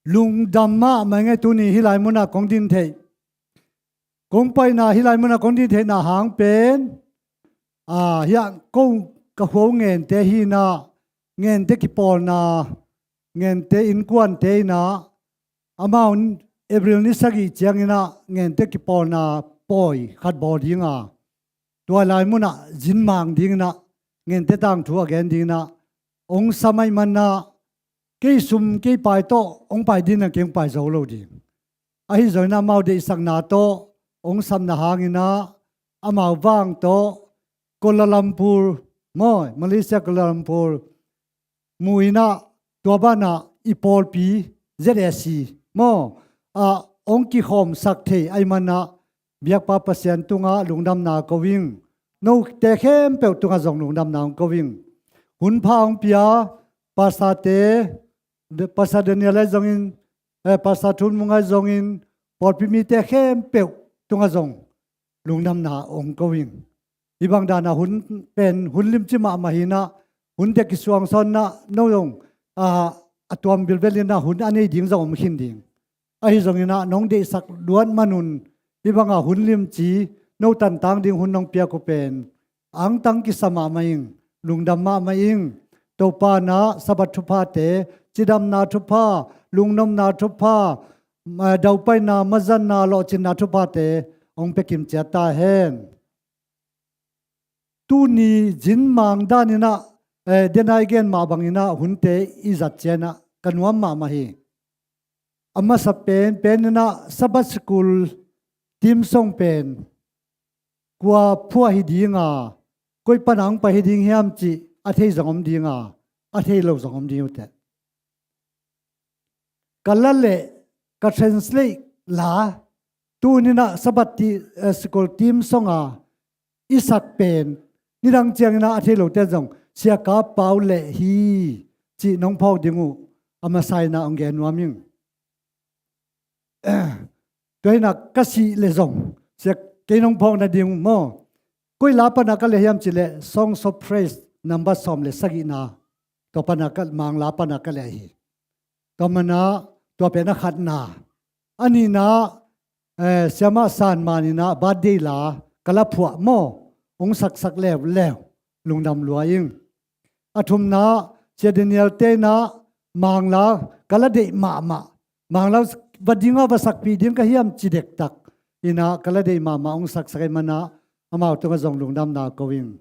Lungdam mahmah ing ei. Tuni hih lai munah kong din theih, kong paina hih lai munah kong din theihna hang pen, a, hiah ko ka khuau Ngente hi inah, Ngente kipawlna, Ngente innkuante inah, amau April ni sagih cianginah Ngente kipawlna pawi khat bawl dinga, tua lai munah zinmang dinginah, Ngente tangthu a gen dinginah hong sam ahih manah, kei sum kei pai tawh hong pai dinginah kei hong pai zo lo ding. Ahi zongin amau deihsakna tawh hong samna hanginah, amau vang tawh Kuala Lumpur, maw, Malaysia Kuala Lumpur mu inah, tua banah i pawlpi Z A C maw, a, hong kikhawmsak thei ahih manah, biakpa Pasian tungah lungdamna ko ing. Note khempeuh tungah zong lungdamna hong ko ing. Hun pha hong pia pastorte, Pastor Daniel ahi zongin, eh, Pastor Thun Mung ah zongin, pawlpi mite khempeuh tungah zong lungdamna ong ko ing. Hih bang danah hun pen hun limci mahmah hi inah, hun tek kisuangsawn inah, no zong, ah, a tuam bilbel inah hun a nei ding zong om khin ding. Ahi zongin ah nong deihsak luat manun, hih bangah hun limci, no tantang ding hun nong piak uh pen angtang kisa mahmah ing, lungdam mahmah ing. Topa inah Sabbath thuphate, cidamna thupha, lungnopna thupha, ma-, daupaina, mazanna, lawhcinna thuphate ong pia kimciat ta hen. Tuni zin mang dan inah, eh, dena i gen mah bang inah hunte i zat ciang inah ka nuam mahmah hi. A masa pen, pen inah Sabbath School team song pen kua phuah hi ding a, koi pan a ong pai hi ding hiam cih a thei zong om ding a, a thei lo zong om ding uh teh. Ka la leh ka translate la, tuni inah Sabbath ti, eh, School team song a i sak pen, nidang ciang inah a thei lote zong Sia Ka Pau leh hi cih nong phawk ding uh a masa inah ong gen nuam ing. Tua inah ka sih leh zong, sia, kei nong phawk nading uh maw. Koi la pan a ka leh hiam cih leh Songs of Praise number sawm leh sagihna, tua pan a ka, Mangla pan a ka leh hi. Tua man ah tua pen a khatna. A nihna, eh, Siamah San Man inah birthday la ka la phuah maw, ong saksak leuleu, lungdam lua ing. A thumna, Sia Daniel te inah Mangla ka la deih mahmah, Mangla va ding a va sakpih ding ka hiam ci dektak inah ka la deih mahmah, ong saksak ahih man ah amau tungah zong lungdamna ko ing.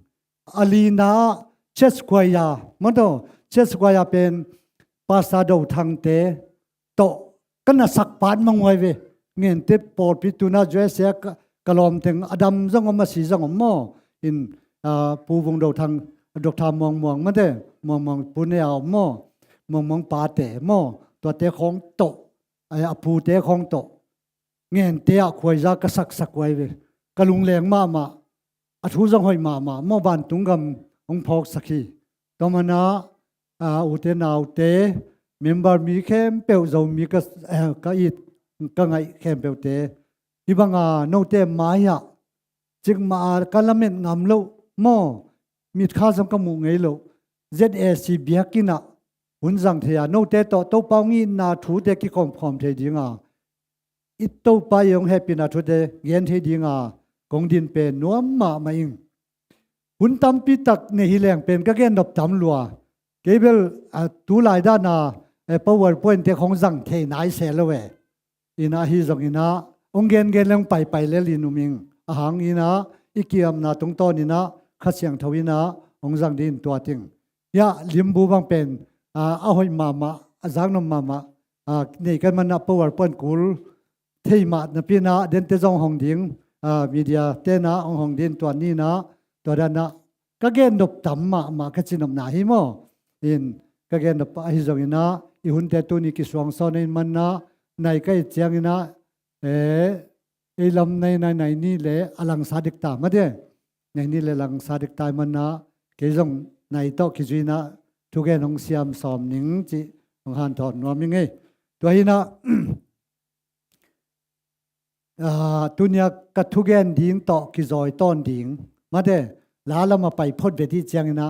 A lina, Church Choir, maw, Church Choir pen Pastor Do Thang te tawh ka na sak pat manghuai ve. Ngente pawlpi tuna U S A ka, ka lawm teng a dam zong om, a si zong om maw. In, ah, Pu Vung Do Thang, Doctor Muang Muang mate, Muang Muang Pune a om maw, Muang Muang pate maw, tuate khawng tawh, a, a pute khawng tawh ngente ah khuaiza ka saksak huai ve. Ka lungleng mahmah, a thu zong hoih mahmah maw, vantung gam hong phawksak hi. Tua man ah, a, ute naute, member mi khempeuh, Zomi ka, eh, ka it, ka ngaih khempeuhte, hih banga note mai-ah cikmah a ka lamet ngam loh maw, mitkha zong ka muh ngei loh, Z A C biakinn ah hun zang thei a, note tawh Topa hong itna thute kikhawmkhawm thei dinga, i Topa i hong hehpihna thute gen thei dinga kong din pen nuam mahmah ing. Hun tampi tak nei hi leng pen ka gen nop tam lua. Kei bel, a, tu lai dana, eh, PowerPoint te khong zang thei nai se lo e. Ina ahi zong ina, hong gengen leng paipai lel in um ing. Ahang ina, i kiamna tungtawn ina, Kha Siangtho ina, hong zang din tua ting. Ya, limbu bang pen, a, a hoih mahmah, a zaknop mahmah, a, nei kan mana PowerPoint kul thei mah napi ina, dente zong hong ding, a, media tena hong hong din tua ni ina, tua dana, ka gen nop tam mahmah ka ci nopna hi maw. In, ka gen nop ahi zong ina, i hunte tuni kisuang sawn in mana, nai ka it ciang ina, e, ei lam nai nai nai ni le a langsa dik ta mate. Nai ni le langsa dik ta mana, kei zong nai tawh kizui ina, thugen hong siam sawm ning ci, hong hanthawt nuam ing ei. Tua hi ina, a, tunia ka thugen ding tawh kizawi tawn ding. Mate, la lama pai phot ve dih ciang ina,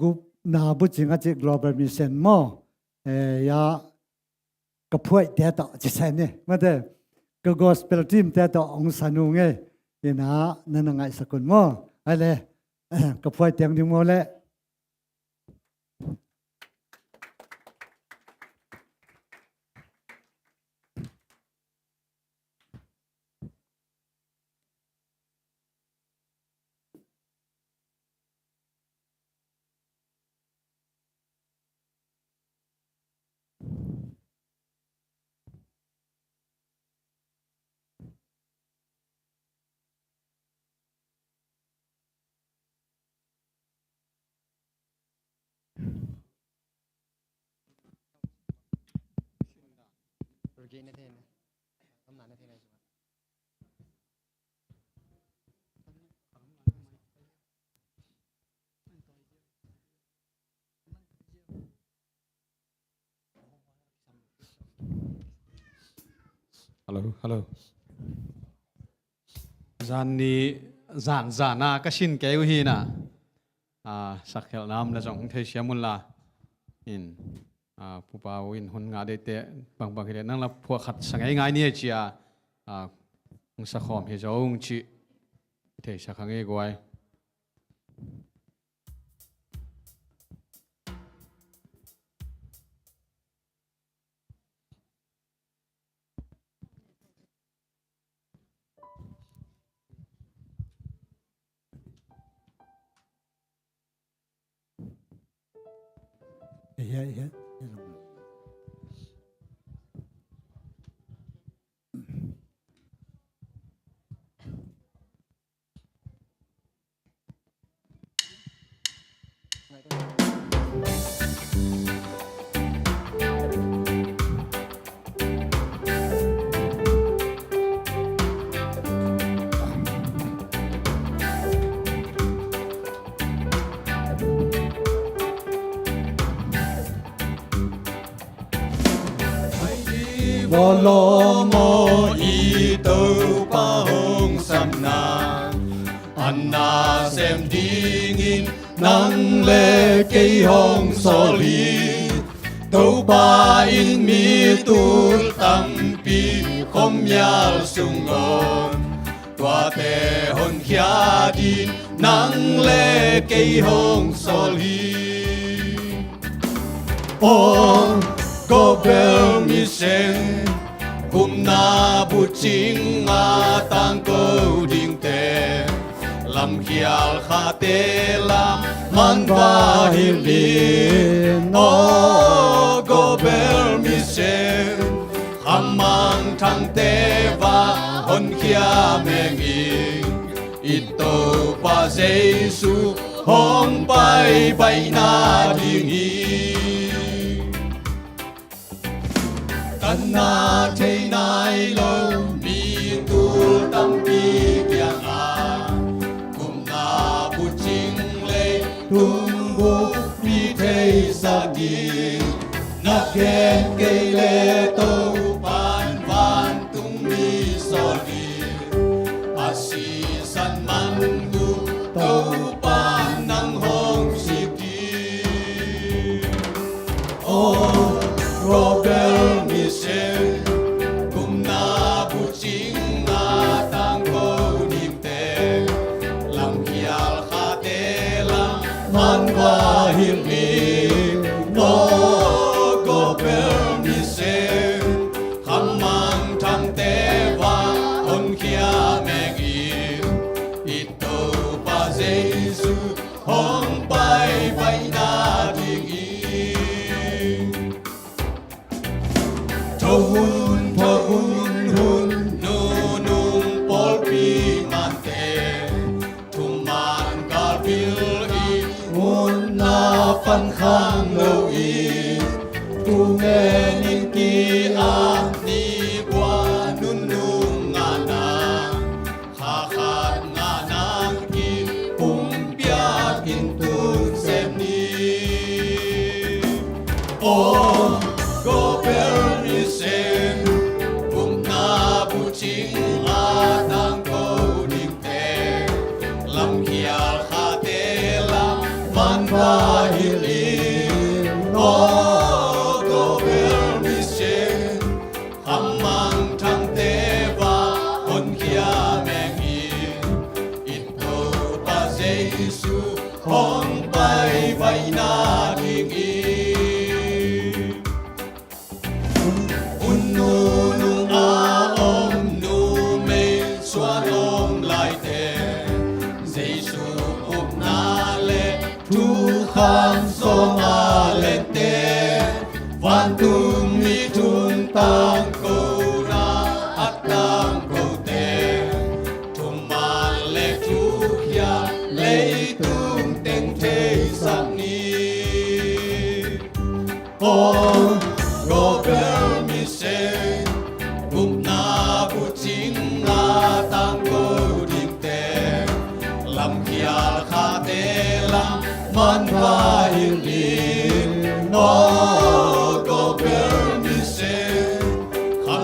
gupna bucing a ci Global Mission maw. E, ya, ka phuaihte tawh ci sen ni. Mate, ka gospel team te tawh hong sa nung e. Ina, na na ngaihsak un maw. Ai le, ka phuai tiang ding maw le. Hello, hello. Zan ni, zan zan a ka sin kei uh hi na. A, sakkhialhna om le zong hong theisiam un la. In, a, Pu Pau in hun ngah deite bangbang hi le nang la phuah khat sa ngei ngai ni a cia. A, hong sakhawm hi zo ung cih theisak hang ei guai. Vawlawm aw, i Topa hong sam nang, a nasem dingin nang le kei hong sawl hi. Topa in mi tul tampi khuamial sung om, tuate honkhia dingin nang le kei hong sawl hi. Aw, Gawbel Mission, gupna bucing a tangko dingte, lamkhial khate lam man va hilh in. Aw, Gawbel Mission, khamangthangte va honkhia meng in. I Topa Jesu hong paipaina ding hi. Tanna thei nai lo mi tul tampi kiangah gupna bucing, leitung buppi theisak ding. Na gen kei le Topa'n vantungmi sawl hi. A sisan man uh Topa'n nang hong sik hi. Aw, Gawbel Mission, gupna bucing a tangko dingte, lamkhial khate lam man va hilh in. Aw, Gawbel Mission, khamangthangte va honkhia meng in. I Topa Jesu hong paipaina ding hi. Tho un, tho un, hun nunung pawlpi mante, thuman galpil i munah pan khang lo in, tu ngen in ki-ap ni bua nunung ngahna, kha khat ngah nang kipumpiak in tun sem ni. Aw, Gawbel Mission, gupna bucing a tangko dingte, lamkhial khate lam man va hilh in. Aw, Gawbel Mission, khamangthangte va honkhia meng in. I Topa Jesu hong paipaina ding hi. Hun nunung a om numei suan om laite, Jesu upna le thukham sawm a lente, vantungmi thu tangkona a tangkote, thuman le thukhial leitung teng theisak ni. Aw, Gawbel Mission, gupna bucing a tangko dingte, lamkhial khate lam man va hilh in. Aw, Gawbel Mission, kha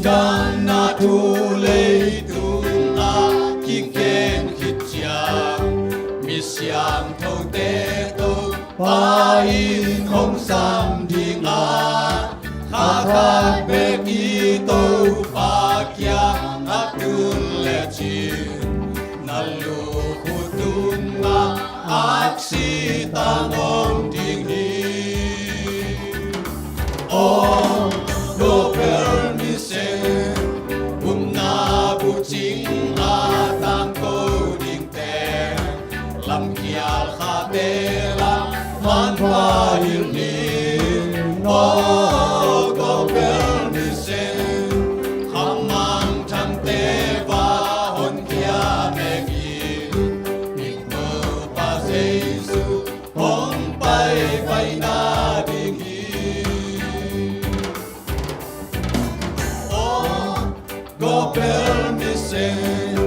Dana thu leitung a kikhen khit ciang, mi siangthote Topa in hong sam ding a, kha khat bek i Topa kiang a tun lecin, na lukhu tungah aksi tang om ding hi. Aw, Gopel Misen, upna bucing a tangko dingte, lamkhial khate la manpha hilh ni. Aw, Gopel Misen, khamangthangte va honkhia meng in, i Topa Jesu hong paipaina ding hi. Aw, Gopel Misen,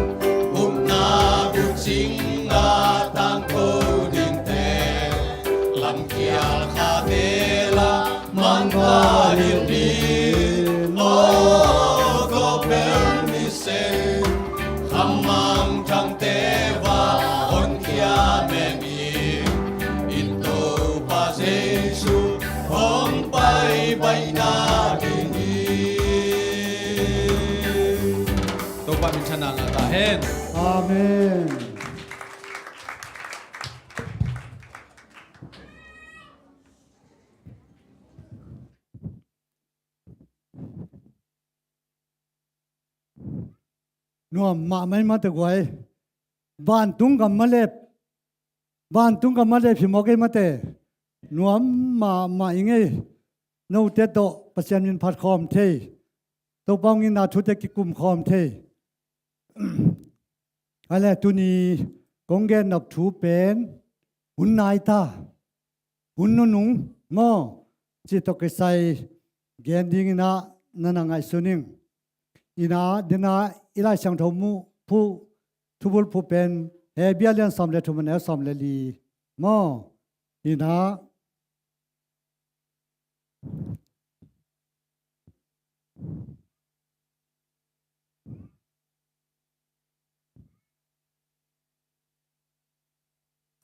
upna bucing a tangko dingte, lamkhial khate la manpha hilh ni. Aw, Gopel Misen, khamangthangte va honkhia meng in, i Topa Jesu hong paipaina ding hi. Topa min thang na ta hen. Amen. Nuam mahmah ei mate guai. Vantung gam malep, vantung gam malep hi mawk ei mate. Nuam mahmah i ngei. Note tawh Pasian min phat khawm thei, Topa hong itna thute kikum khawm thei. Ale, tuni kong gen nop thu pen hun nai ta, hun nunung maw, cih tawh kisai gen dingin ah na na ngaihsun ing. Ina dena i Lai Siangtho mu phuh, thubulphuh pen Hebru a lian sawm le thum, a neu sawm le li maw. Ina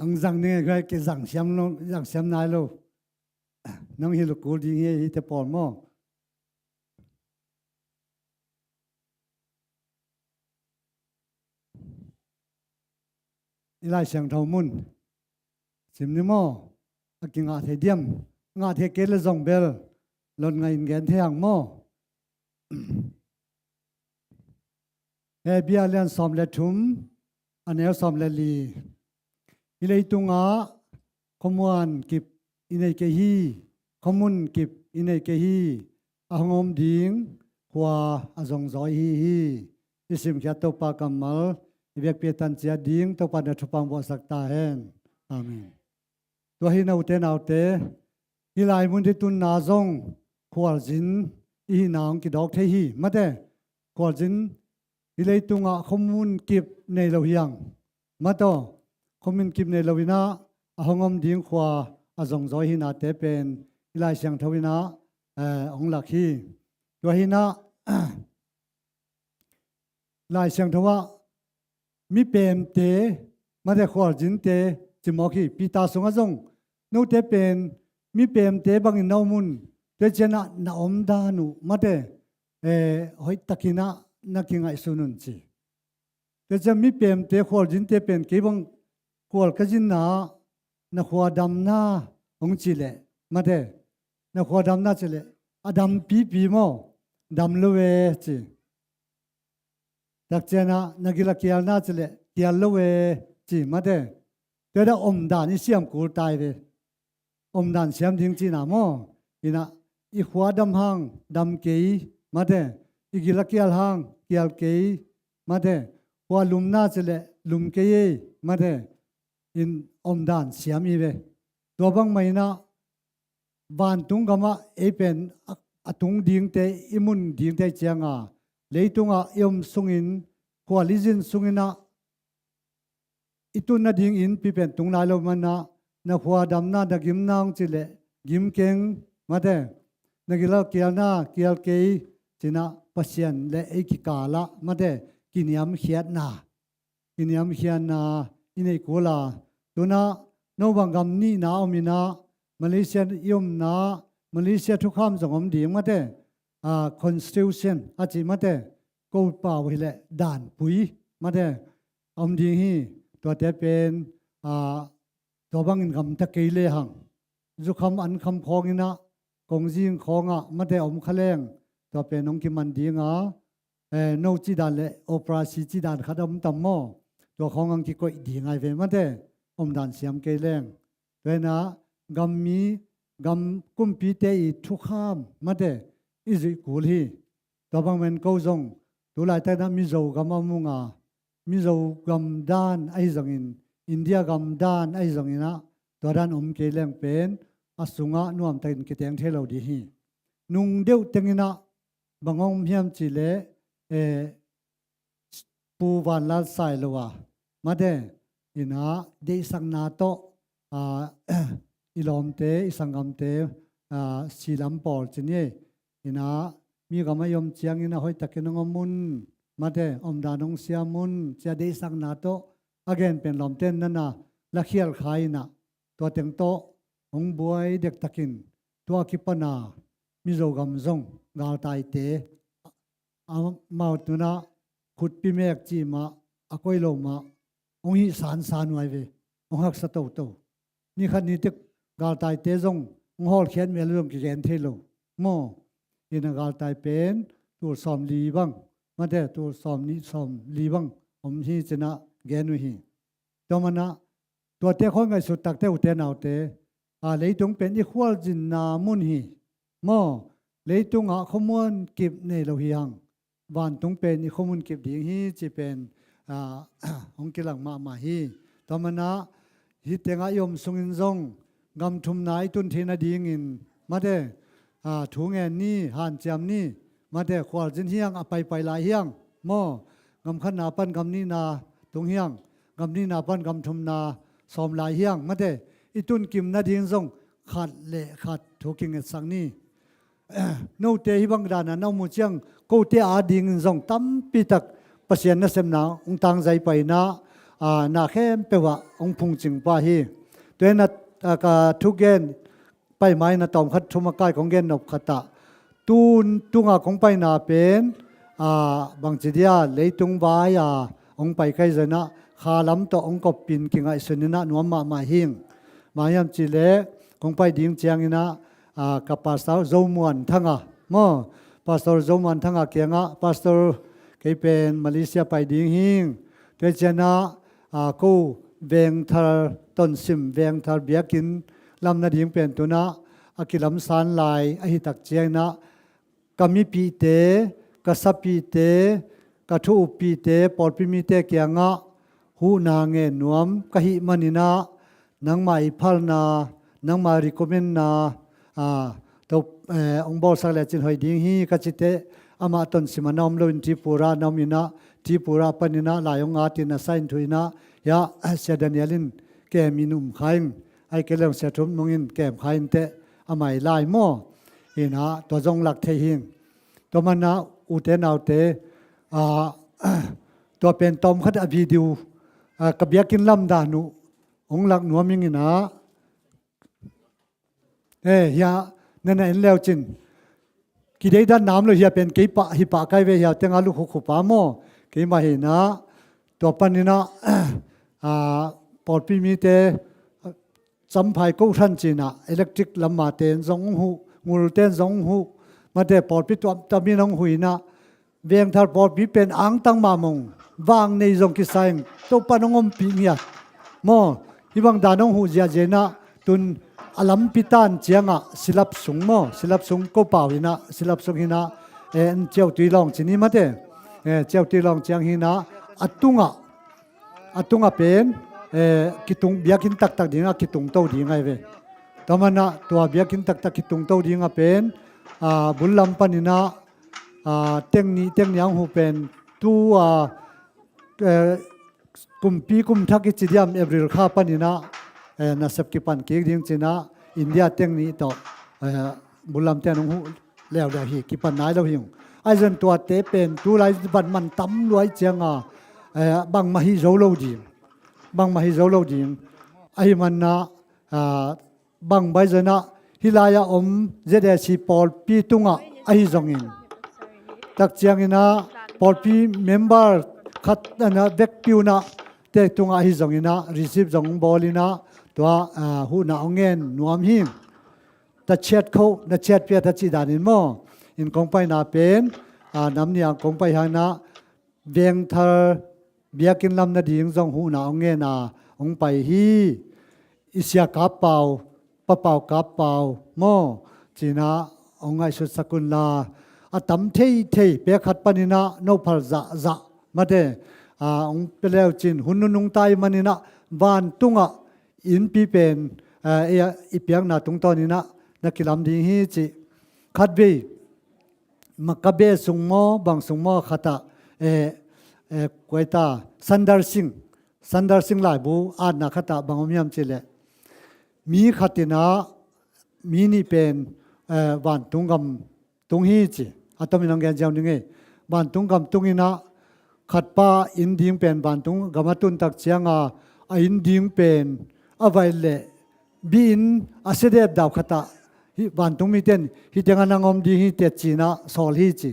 ang zang ning a, kei zang siam lo, zang siam nai lo. Nang hi lo kul ding hi, hite pawl maw. I Lai Siangtho mun sim ni maw. A kingah thei diam? Ngah thei kei le zong bel lon ngah in gen thei hang maw. Hebru a lian sawm le thum, a neu sawm le li. Hih leitungah khuamuan kip i nei kei hi, khuamun kip i nei kei hi, a hong om ding khua a zongzaw i hi hi. I simkhiat Topa kammal i vekpi a tan ciat ding, Topa na thupha hong vuahsak ta hen. Amen. Tua hi, note naute, hih lai mun i tunna zong khualzin i hihna hong kidawk thei hi. Mate, khualzin hih leitungah khuamun kip nei lo hi hang. Mate aw, khuamun kip nei lo in ah a hong om ding khua a zongzaw i hihnate pen i Lai Siangtho in ah, eh, hong lak hi. Tua hi in ah, Lai Siangtho ah mipemte, mate, khualzinte ci mawk hi. Peter sungah zong, note pen mipemte bangin na om un, tua ciangin ah na omdan uh, mate, eh, hoihtakin ah na kingaihsun un ci. Tua ciang mipemte, khualzinte pen kei bang khual ka zinna ah na khua damna hong cih leh, mate, na khua damna cih leh a dampipi maw, dam lo e ci. Tak ciangin ah na gil a kialna cih leh kial lo e ci, mate. Tua dah omdan i siam kul ta hi ve. Omdan siam ding cihna maw. In ah i khua dam hang dam kei, mate. I gil a kial hang kial kei, mate. Khua lumna cih leh lum kei ei, mate. In omdan siam hi ve. Tua bangmah in ah vantung gamah ei pen a, a tung dingte, i mun dingte ciangin, leitungah i om sungin, khual i zin sungin ah i tun nading innpi pen tung nai lo manin ah, na khua damna, na gimna hong cih leh gim keng, mate, na gil a kialna kial kei ci-in ah, Pasian le ei kikalah mate kiniamkhiatna, kiniamkhiatna i neih kul a, tunah no bang gam nihna om inah Malaysia i omna, Malaysia thukham zong om ding mate, a, constitution a cih mate, ko pau hileh danpui mate om ding hi. Tuate pen, a, tua bangin gamta kei lehang zukham ankham khawng inah, kongzing khawngah mate om kha leng, tua pen hong kiman dinga, eh, no cih dan le operasi cih dan khat a om tam maw? Tua khawng ang kikoih ding ai ve mate, omdan siam kei leng. Tua inah gammi, gam kumpite i thukham mate i zuih kul hi. Tua bang men ko zong tu laitak inah Mizo gam a om ung a, Mizo gam dan ahi zongin, India gam dan ahi zongin ah, tua dan om kei leng pen a sungah nuamtakin kiteng thei lo ding hi. Nung deuh teng inah bang om hiam cih leh, eh, Pu Vanlal Sailo a mate inah deihsakna tawh, a, i lawmte, i sanggamte, a, silam pawl ci ni ei. Inah mi gam a i om ciangin a hoihtakin hong om un mate, omdan hong siam un ci a deihsakna tawh a gen pen lawmte in nana lakhial kha inah, tua teng tawh hong buai dektakin, tua kipana Mizo gam zong galtaite amau tunah khutpi mek cih mah a koi lo mah hong hih sansan uh ai ve, hong haksa toto. Ni khat ni tek galtaite zong hong hawlkhiat mel zong kigen thei lo maw? Inah galtai pen tul sawm li bang mate, tul sawm nih sawm li bang om hi ci inah gen uh hi. Tua manah tuate khawng ngaihsut takte ute naute, a, leitung pen i khualzinna mun hi maw? Leitungah khuamuan kip nei lo hi hang, vantung pen i khuamun kip ding hi ci pen, a, hong kilang mahmah hi. Tua manah hih tengah i om sungin zong gam thumna i tun theih nadingin mate, a, thu ngen ni, hanciam ni mate, khualzin hiang a paipai lai hiang maw? Gam khatna pan gam nihna tung hiang, gam nihna pan gam thumna sawm lai hiang mate, i tunkim nading zong khat le khat thu kingetsak ni. Note hih bang dana na om uh ciang kote adingin zong tampitak Pasian nasepna hong tangzai pah inah, a, na khempeuh ah hong phungcing pah hi. Tua inah, a, ka thugen pai mai na tawm khat thum a kai kong gen nop khat ah, tun tunga kong paina pen, a, bangci dia leitung vai a hong pai kai zong inah kha lam tawh hong koppin kingaihsun inah nuam mahmah hing. Bang hiam cih leh kong pai ding ciang inah, a, ka Pastor Zo Muan Thanga maw? Pastor Zo Muan Thanga kiangah, Pastor, kei pen Malaysia pai ding hing. Tua ciang inah, a, ko vengthar tonsim, vengthar biakinn lam nading pen tunah a kilamsan lai ahi tak ciang inah, ka mipihte, ka sapihte, ka thu uppihte, pawlpi mite kiangah huhna ngen nuam ka hih man inah, nangmah i phalna, nangmah recommendna, a, to, eh, hong bawlsak lecin hoih ding hi ka cih teh, amah tonsim a na om loin Tripura na om inah, Tripura pan inah lai hong at in a sa in thu inah, hiah, Sia Daniel in kem in um kha in, ahih kei leh Sia Thum Nung in kem kha in teh, amah i lai maw? Inah tua zong lak thei hing. Tua manah ute naute, a, tua pen tawm khat a video, a, ka biakinn lamdan uh hong lak nuam ing inah, eh, hiah nana en leucin, kideidan nam lo hiah pen kei pah hi pah kai ve, hiah tengah lukhukhu pa maw? Keimah hi inah, tua pan inah, a, pawlpi mite, a, camphai ko hran ci inah, electric lamma ten zong hong huh, ngul ten zong hong huh mate, pawlpi tuamtuam in hong huh inah, vengthar pawlpi pen angtang mah mong, vang nei zong kisai in Topa nong ompih ngiat maw? Hih bang dan hong huh ziahziah inah, tun a lampi tan ciangah silap sung maw? Silap sung ko pau inah, silap sung hi inah, eh, Ciautui Lawng ci ni mate. Eh, Ciautui Lawng ciang hi inah, a tungah, a tungah pen, eh, kitung, biakinn taktak dingah kitungto ding ai ve. Tua manah tua biakinn taktak kitungto dingah pen, a, bul lam pan inah, a, teng nih, teng nih a hong huh pen tu, a, eh, kumpi kum thak i ci diam, April kha pan inah, eh, nasep kipan kik ding ci inah, India teng nih tawh, eh, bul lamte in hong huh leuleu hi, kipan nai lo hi ung. Ahi zongin tuate pen tulai van man tam lua ahih cianga, eh, bangmah hi zo lo ding. Bangmah hi zo lo ding. Ahi manin ah, ah, bang bai zongin ah hih lai-ah om Z A C pawlpi tungah ahi zongin, tak ciangin ah pawlpi member khat, ah, vekpi un ah te tungah ahi zongin ah receive zong bawl in ah tua, ah, huhna hong ngen nuam hi. Ta ciat kho, na ciat pia ta cih danin maw. In kong paina pen, ah, nam nih a kong pai hangin ah Vengthar biakinn lam nading zong huhna hong ngen a hong pai hi. I sia Kap Pau, Pa Pau Kap Pau maw, ci-in ah hong ngaihsutsak un la, a tam theithei pek khat panin ah no phal zahzah mate, ah, hong pia le uh cin hun nunung ta ahih manin ah vantungah innpi pen, ah, i, i piakna tungtawnin ah na kilam ding hi cih. Khatvei Makabe sung maw, bang sung maw khatah, eh, eh, kua hi ta, Sundar Singh, Sundar Singh laibu atna khatah bang om hiam cih leh, mi khat in ah mi nih pen, eh, vantung gam tung hi ci. A tomin hong gen ziau ning ei. Vantung gam tung in ah khatpa inn ding pen vantung gam a tun tak cianga a inn ding pen a vaih leh bi-inn a sia depdap khatah, hih vantung mite in hih tengah nang om ding hi teh ci-in ah sawl hi ci.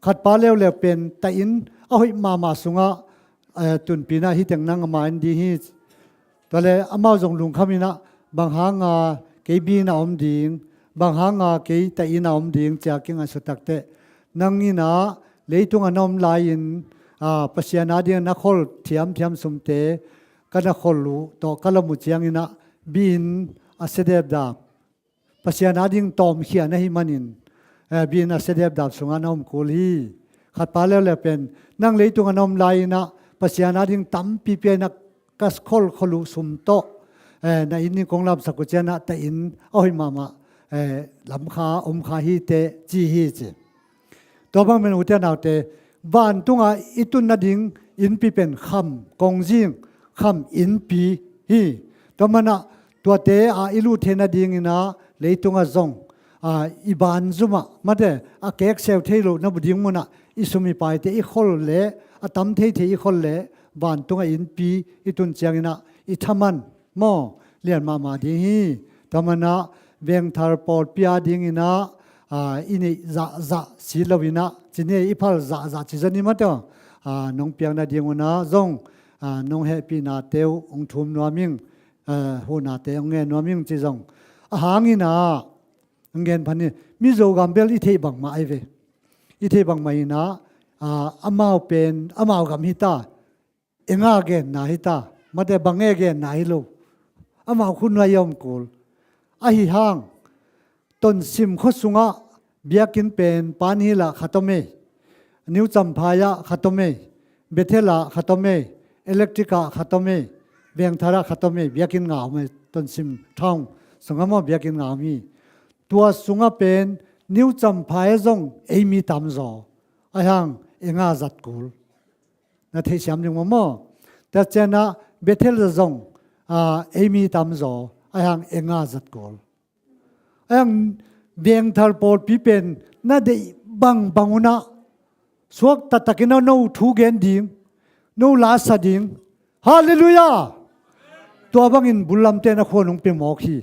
Khatpa leuleu pen taih inn a hoih mahmah sungah, eh, tunpi in ah hih teng nang a ma-in ding hi. Tua leh amau zong lungkham in ah bang hanga kei bi-inn ah om ding, bang hanga kei taih inn ah om ding ci-a kingaihsut tak teh, nang in ah leitung a na om lai-in, ah, Pasian ading na khol thiamthiam sumte ka na khol uh tawh ka lawm uh ciangin ah bi-inn a sia depdap Pasian ading tawmkhia na hih manin, eh, bi-inn a sia depdap sungah na om kul hi. Khatpa leuleu pen nang leitung a na om lai-in ah Pasian ading tampi pia in ah ka kholkhol uh sum tawh, eh, na inn in kong lamsak uh ciangin ah taih inn a hoih mahmah, eh, lamkha omkha hi teh ci hi ci. Tua bang pen ute naute, vantungah i tun nading innpi pen kham kongzing, kham innpi hi. Tua manin ah tuate ah i lut theih nadingin ah leitungah zong, ah, i banzumah mate, a kekseu thei loh na bu ding munah i sum i paite i khol leh, a tam theithei i khol leh vantungah innpi i tun ciangin ah i thaman maw, lian mahmah ding hi. Tua manin ah Vengthar pawlpi adingin ah, ah, i neih zahzah sit loin ah, ci ni, i phal zahzah ci zaw ni maw tawh, ah, nong piak nading un ah zong, ah, nong hehpihnate uh hong thum nuam ing, ah, huhnate hong ngen nuam ing ci zong. A hangin ah hong gen phan hi. Mizo gam bel i theih bangmah ahi ve. I theih bangmah in ah, ah, amau pen amau gam hi ta. Eng a genna hi ta, mate, bang e genna hi lo. Amau khut nuai a om kul. Ahi hang, Tonsim khua sungah biakinn pen Panhil ah khat om ei, New Champhai ah khat om ei, Bethel ah khat om ei, Electric ah khat om ei, Vengthar ah khat om ei, biakinn nga om ei, Tonsim town sungah maw biakinn nga om hi. Tua sungah pen New Champhai ah zong ei mi tam zaw. Ahi hang, eng a zat kul. Na theihsiam ding maw maw. Tua ciangin ah Bethel ah zong, ah, ei mi tam zaw. Ahi hang eng a zat kul. Ahi hang Vengthar pawlpi pen na deih bangbang un ah suak taktakin ah no thu gen ding, no la sa ding. Halleluiah! Tua bangin bullamte na khuan hong pia mawk hi.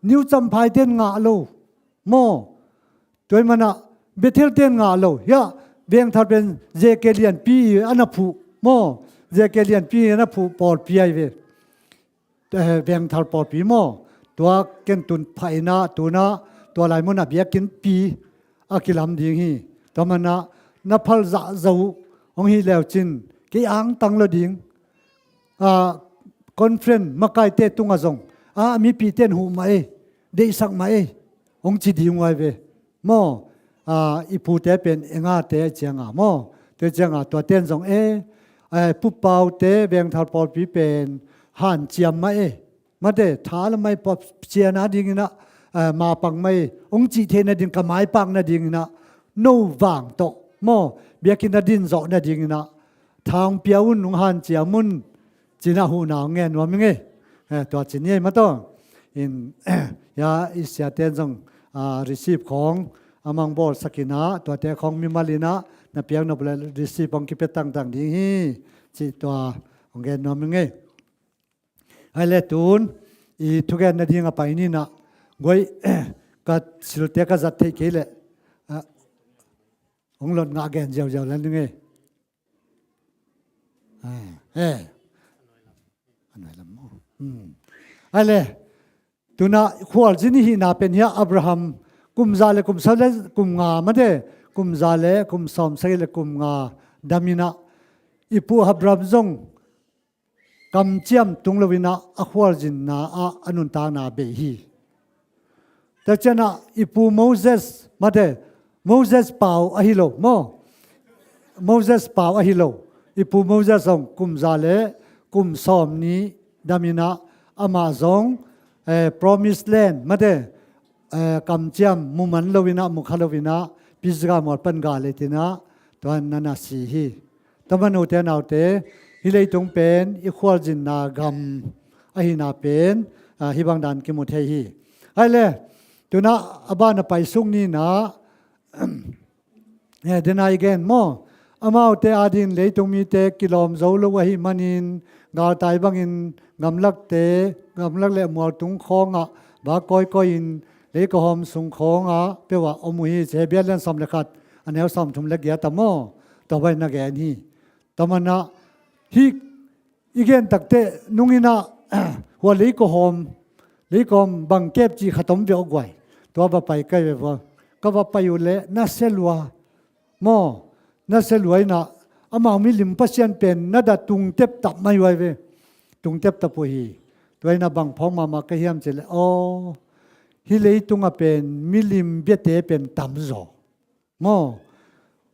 New Champhai ten ngah lo maw. Tua ahih manin ah Bethel ten ngah lo. Hiah Vengthar pen J K Lianpi i a na phuh maw. J K Lianpi i a na phuh pawlpi ahi ve. Eh, Vengthar pawlpi maw. Tua ken tun pha in ah, tu-in ah, tua lai munah biakinnpi a kilam ding hi. Tua manin ah na phal zahzah uh hong hi leu cin kei angtang lo ding. Ah, conference makaite tungah zong, ah, mipite in huh mah ei, deihsak mah ei, hong ci ding uh ahi ve. Maw, ah, i pute pen eng a te ahi cianga maw. Tua cianga tuate in zong, eh, eh, Pu Paute Vengthar pawlpi pen hanciam mah ei. Mate, tha la mai pawlpi ciang a dingin ah, eh, mapang mah ei, hong cih theih nading, ka maipak nadingin ah, no vang tawh maw, biakinn a din zawh nadingin ah tha hong pia un, hong hanciam un, ci-in ah huhna hong ngen nuam ing ei. Eh, tua ci ni ei maw tawh. In, ya, i siate in zong, ah, receive khawng, amang bawlsak in ah, tuate khawng mimal in ah na piak nop le receipt hong kipia tangtang ding hi, cih tua hong gen nuam ing ei. Ai le tun i thugen nading a pai ni in ah, guai, ka silte ka zat theih kei leh, ah, hong lot ngah gen ziauziau lan ding ei. Ah, eh. A nuai lam maw? Hmm. Ai le, tun ah khualzin i hihna pen hiah Abraham kum za le kum sawm le kum nga mate, kum za le kum sawm sagih le kum nga dam in ah, i pu Abraham zong kamciam tung lo in ah a khualzinna ah a nuntakna bei hi. Tua ciang ah i pu Moses mate, Moses pau ahi lo maw? Moses pau ahi lo. I pu Moses zong kum za le kum sawm nih dam in ah, amah zong, eh, promised land mate, eh, kamciam mu man lo in ah, mu kha lo in ah, Pisgah mual pan gal et in ah, tua in ah na si hi. Tua manin ute naute, hih leitung pen i khualzinna gam ahihna pen, ah, hih bang dan kimu thei hi. Ai le, tun ah a ban a pai sung ni in ah, eh, den a i gen maw? Amaute adingin leitung mite kilawm zo lo ahih manin, galtai bangin gamlakte, gamlak le mualtung khawngah vak kawikawi in, leikawhawm sung khawngah peuh ah om uh hi, ci Hebru a lian sawm le khat, a neu sawm thum le giat ah maw? Tua bang na gen hi. Tua manin ah hih i gen takteh nung in ah, hua leikawhawm, leikawhawm bang kep cih khat om ve aw guai. Tua va pai kai ve vua. Ka va pai uh leh na sia lua maw? Na sia lua in ah, amau milim pasian pen na dah tungtep tap mai uh ai ve. Tungtep tap uh hi. Tua in ah bang phawk mahmah ka hiam cih leh, aw, hih leitung ah pen milim biate pen tamzaw maw?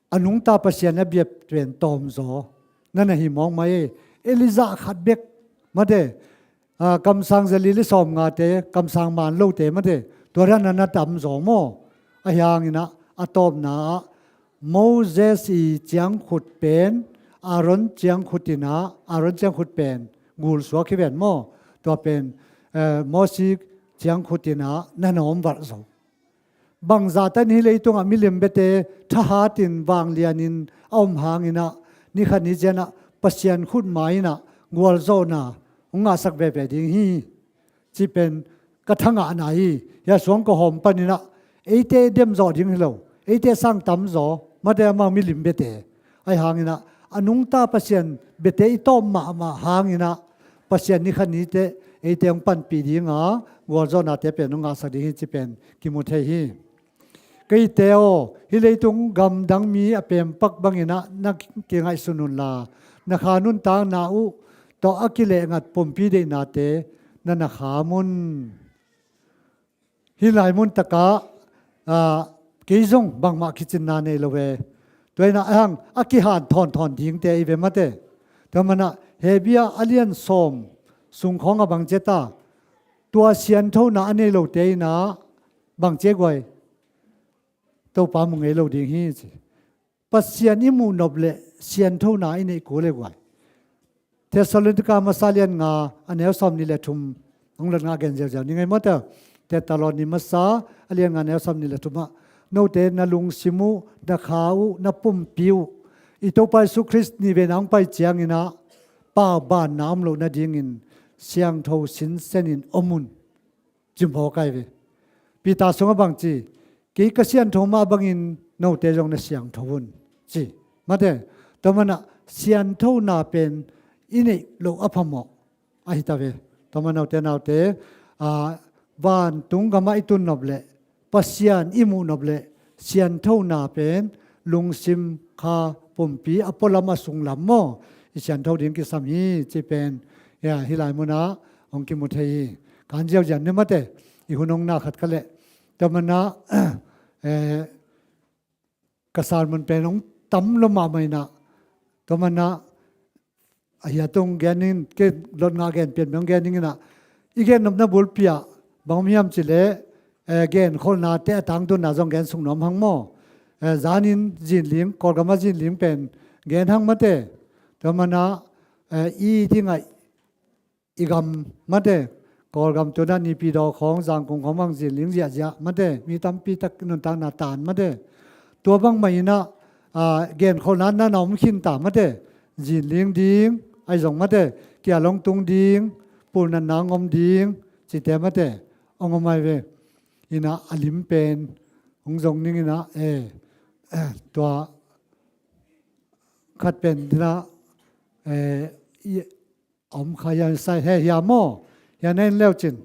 A nungta Pasian a biate pen tawmzaw na na hi mawk mai. Elijah khat bek mate, ah, kamsang zali le sawmngate, kamsang man lote mate, tua dan a na tamzaw maw? Ahi hangin ah, a tawpna ah Moses i ciangkhut pen, Aaron ciangkhut in ah, Aaron ciangkhut pen gulsuak hi ven maw? Tua pen, eh, Moses ciangkhut in ah na na om valh zo. Bangzah tan hih leitungah milim biate thahatin vanglianin a om hangin ah, ni khat ni ciangin ah Pasian khutma in ah gualzawhna hong ngahsak veve ding hi, cih pen ka thangahna hi. Hia suang ka hawm panin ah eite demzawh ding hi lo, eite sang tamzaw mate, amau milim biate. Ahi hangin ah, a nungta Pasian biate i tawp mahmah hangin ah, Pasian ni khat ni teh eite hong panpih ding a, gualzawhnate pen hong ngahsak ding hi, cih pen kimu thei hi. Ka itte aw, hih leitung gamdang mi a pempak bangin ah na kingaihsun unla, na kha nuntakna uh tawh a kilehngat pumpi deihnate na na kham un. Hih lai mun takah, ah, kei zong bangmah kicinna nei lo ve. Tua in ah, a hang a kihanthawn thawn dingte i ve mate. Tua manin ah Hebru a lian sawm sung khawngah bang ci a ta, tua sianthona a nei lote in ah bang ci a guai? Topa mu ngei lo ding hi, ci. Pasian i muh nop leh sianthona i neih kul e guai. Thessalonika masa lian nga, a neu sawm nih le thum, hong lot ngah gen ziauziau ni ngei maw te. Thessalonika masa, a lian nga, a neu sawm nih le thum ah, note na lungsim uh, na kha uh, na pumpi uh, i Topa Jesu Khrist ni veina hong pai ciangin ah, paubanna om loh nadingin siangtho sinsenin om un. Cimhaw kai ve. Peter sungah bang ci, kei ka siangtho mah bangin note zong na siangtho un, ci. Mate, tua manin ah sianthona pen i neih loh a phamawh ahi ta ve. Tua manin ah ute naute, ah, vantung gamah i tun nop leh, Pasian i muh nop leh, sianthona pen lungsim, kha, pumpi a pualam a sunglam maw, i siantho ding kisam hi, cih pen, ya, hih lai munah hong kimu thei hi. Kan ziauziau ni mate, i hun hong na khat kha leh. Tua manin ah, eh, ka sermon pen hong tam lo mahmah in ah, tua manin ah, a hia tung gen in, kei lot ngah gen pian bang gen ding in ah, i gen nopna bulpi ah bang om hiam cih leh, eh, genkholhnate a tangtunna zong gen suk nuam hang maw? Eh, zanin zinling, Kawlgam ah zinling pen gen hang mate. Tua manin ah, eh, i ding ah i gam mate, Kawlgam tuna Naypyidaw khawng, Zangkong khawng bang zinling ziahziah mate, mi tampi tak nuntakna taan mate. Tua bangmah inah, ah, genkholhna na na om khinta mate. Zinling ding, ahi zong mate, kial hong tung ding, pulnatna hong om ding, cite mate, hong om ahi ve. Inah a lim pen hong zong ning inah, eh, tua khat pen inah, eh, i, om kha hian sai he hia maw? Hian a in leu cin.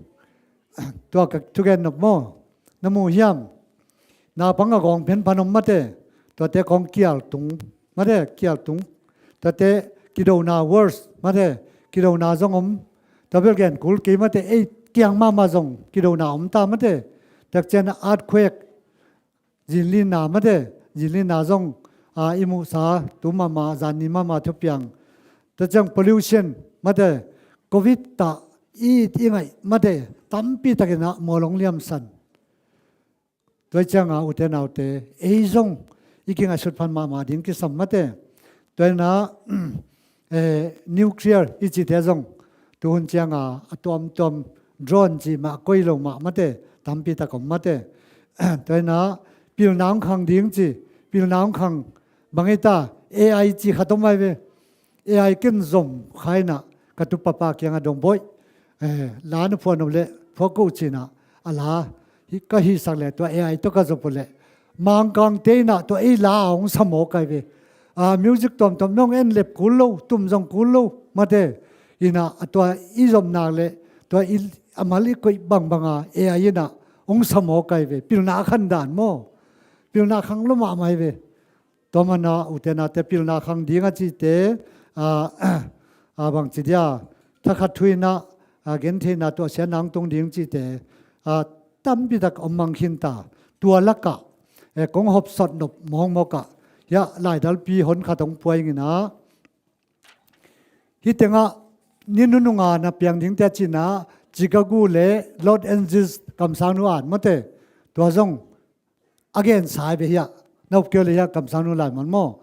Tua ka thugen nop maw? Na mu hiam? Naupang a gawng phen phan om mate. Tuate kawng kial tung. Mate, kial tung. Tuate kidona worse. Mate, kidona zong om. Tua bel gen kul kei mate. Ei kiang mahmah zong kidona om ta mate. Tek cian earthquake. Zinlinna mate, zinlinna zong, a, i muhsa, tu mahmah, zanni mahmah thupiang. Tua ciang pollution mate, covid tah i, i ngaih mate, tampi takin ah mual hong liamsan. Tua ciang a, ute naute, ei zong i kingaihsut phan mahmah ding kisam mate. Tua inah, eh, nuclear i cite zong tuhun cianga a tuamtuam drone cih mah koi lo mah mate, tampi tak om mate. Tua inah pilna hong khang ding ci, pilna hong khang bang ei ta, A I cih khat om ai ve. A I ken zom kha inah ka tupapa kiangah dong boih. Eh, la na phuah nop leh phuak ko cinah a la hi, ka hihsak leh tua A I tawh ka zop uh leh Mangkangte inah tua ei la a hong sa mawk ai ve. Ah, music tuamtuam nong en lep kul lo, tum zong kul lo mate. Inah a tua i zom nak leh tua i a mal i koih bangbanga A I inah hong sa mawk ai ve. Pilna a khan dan maw? Pilna khang lo mahmah ai ve. Tua mana ute naute pilna khang ding a cite, a, a bangci dia, thakhat thu inah, a, gentheihna tuahsiatna hong tung ding cite, a, tampi tak om mang khinta. Tua lakah, e, kong hopsot nop mawkmawkah, hiah laidalpi hon khat hong puai inginah, hih tengah ni nununga na piang dingte cinah, Chicago le Los Angeles kamsangnu at mate, tua zong a gensa ai ve hiah. Na up kei uh le hiah kamsangnu lai man maw?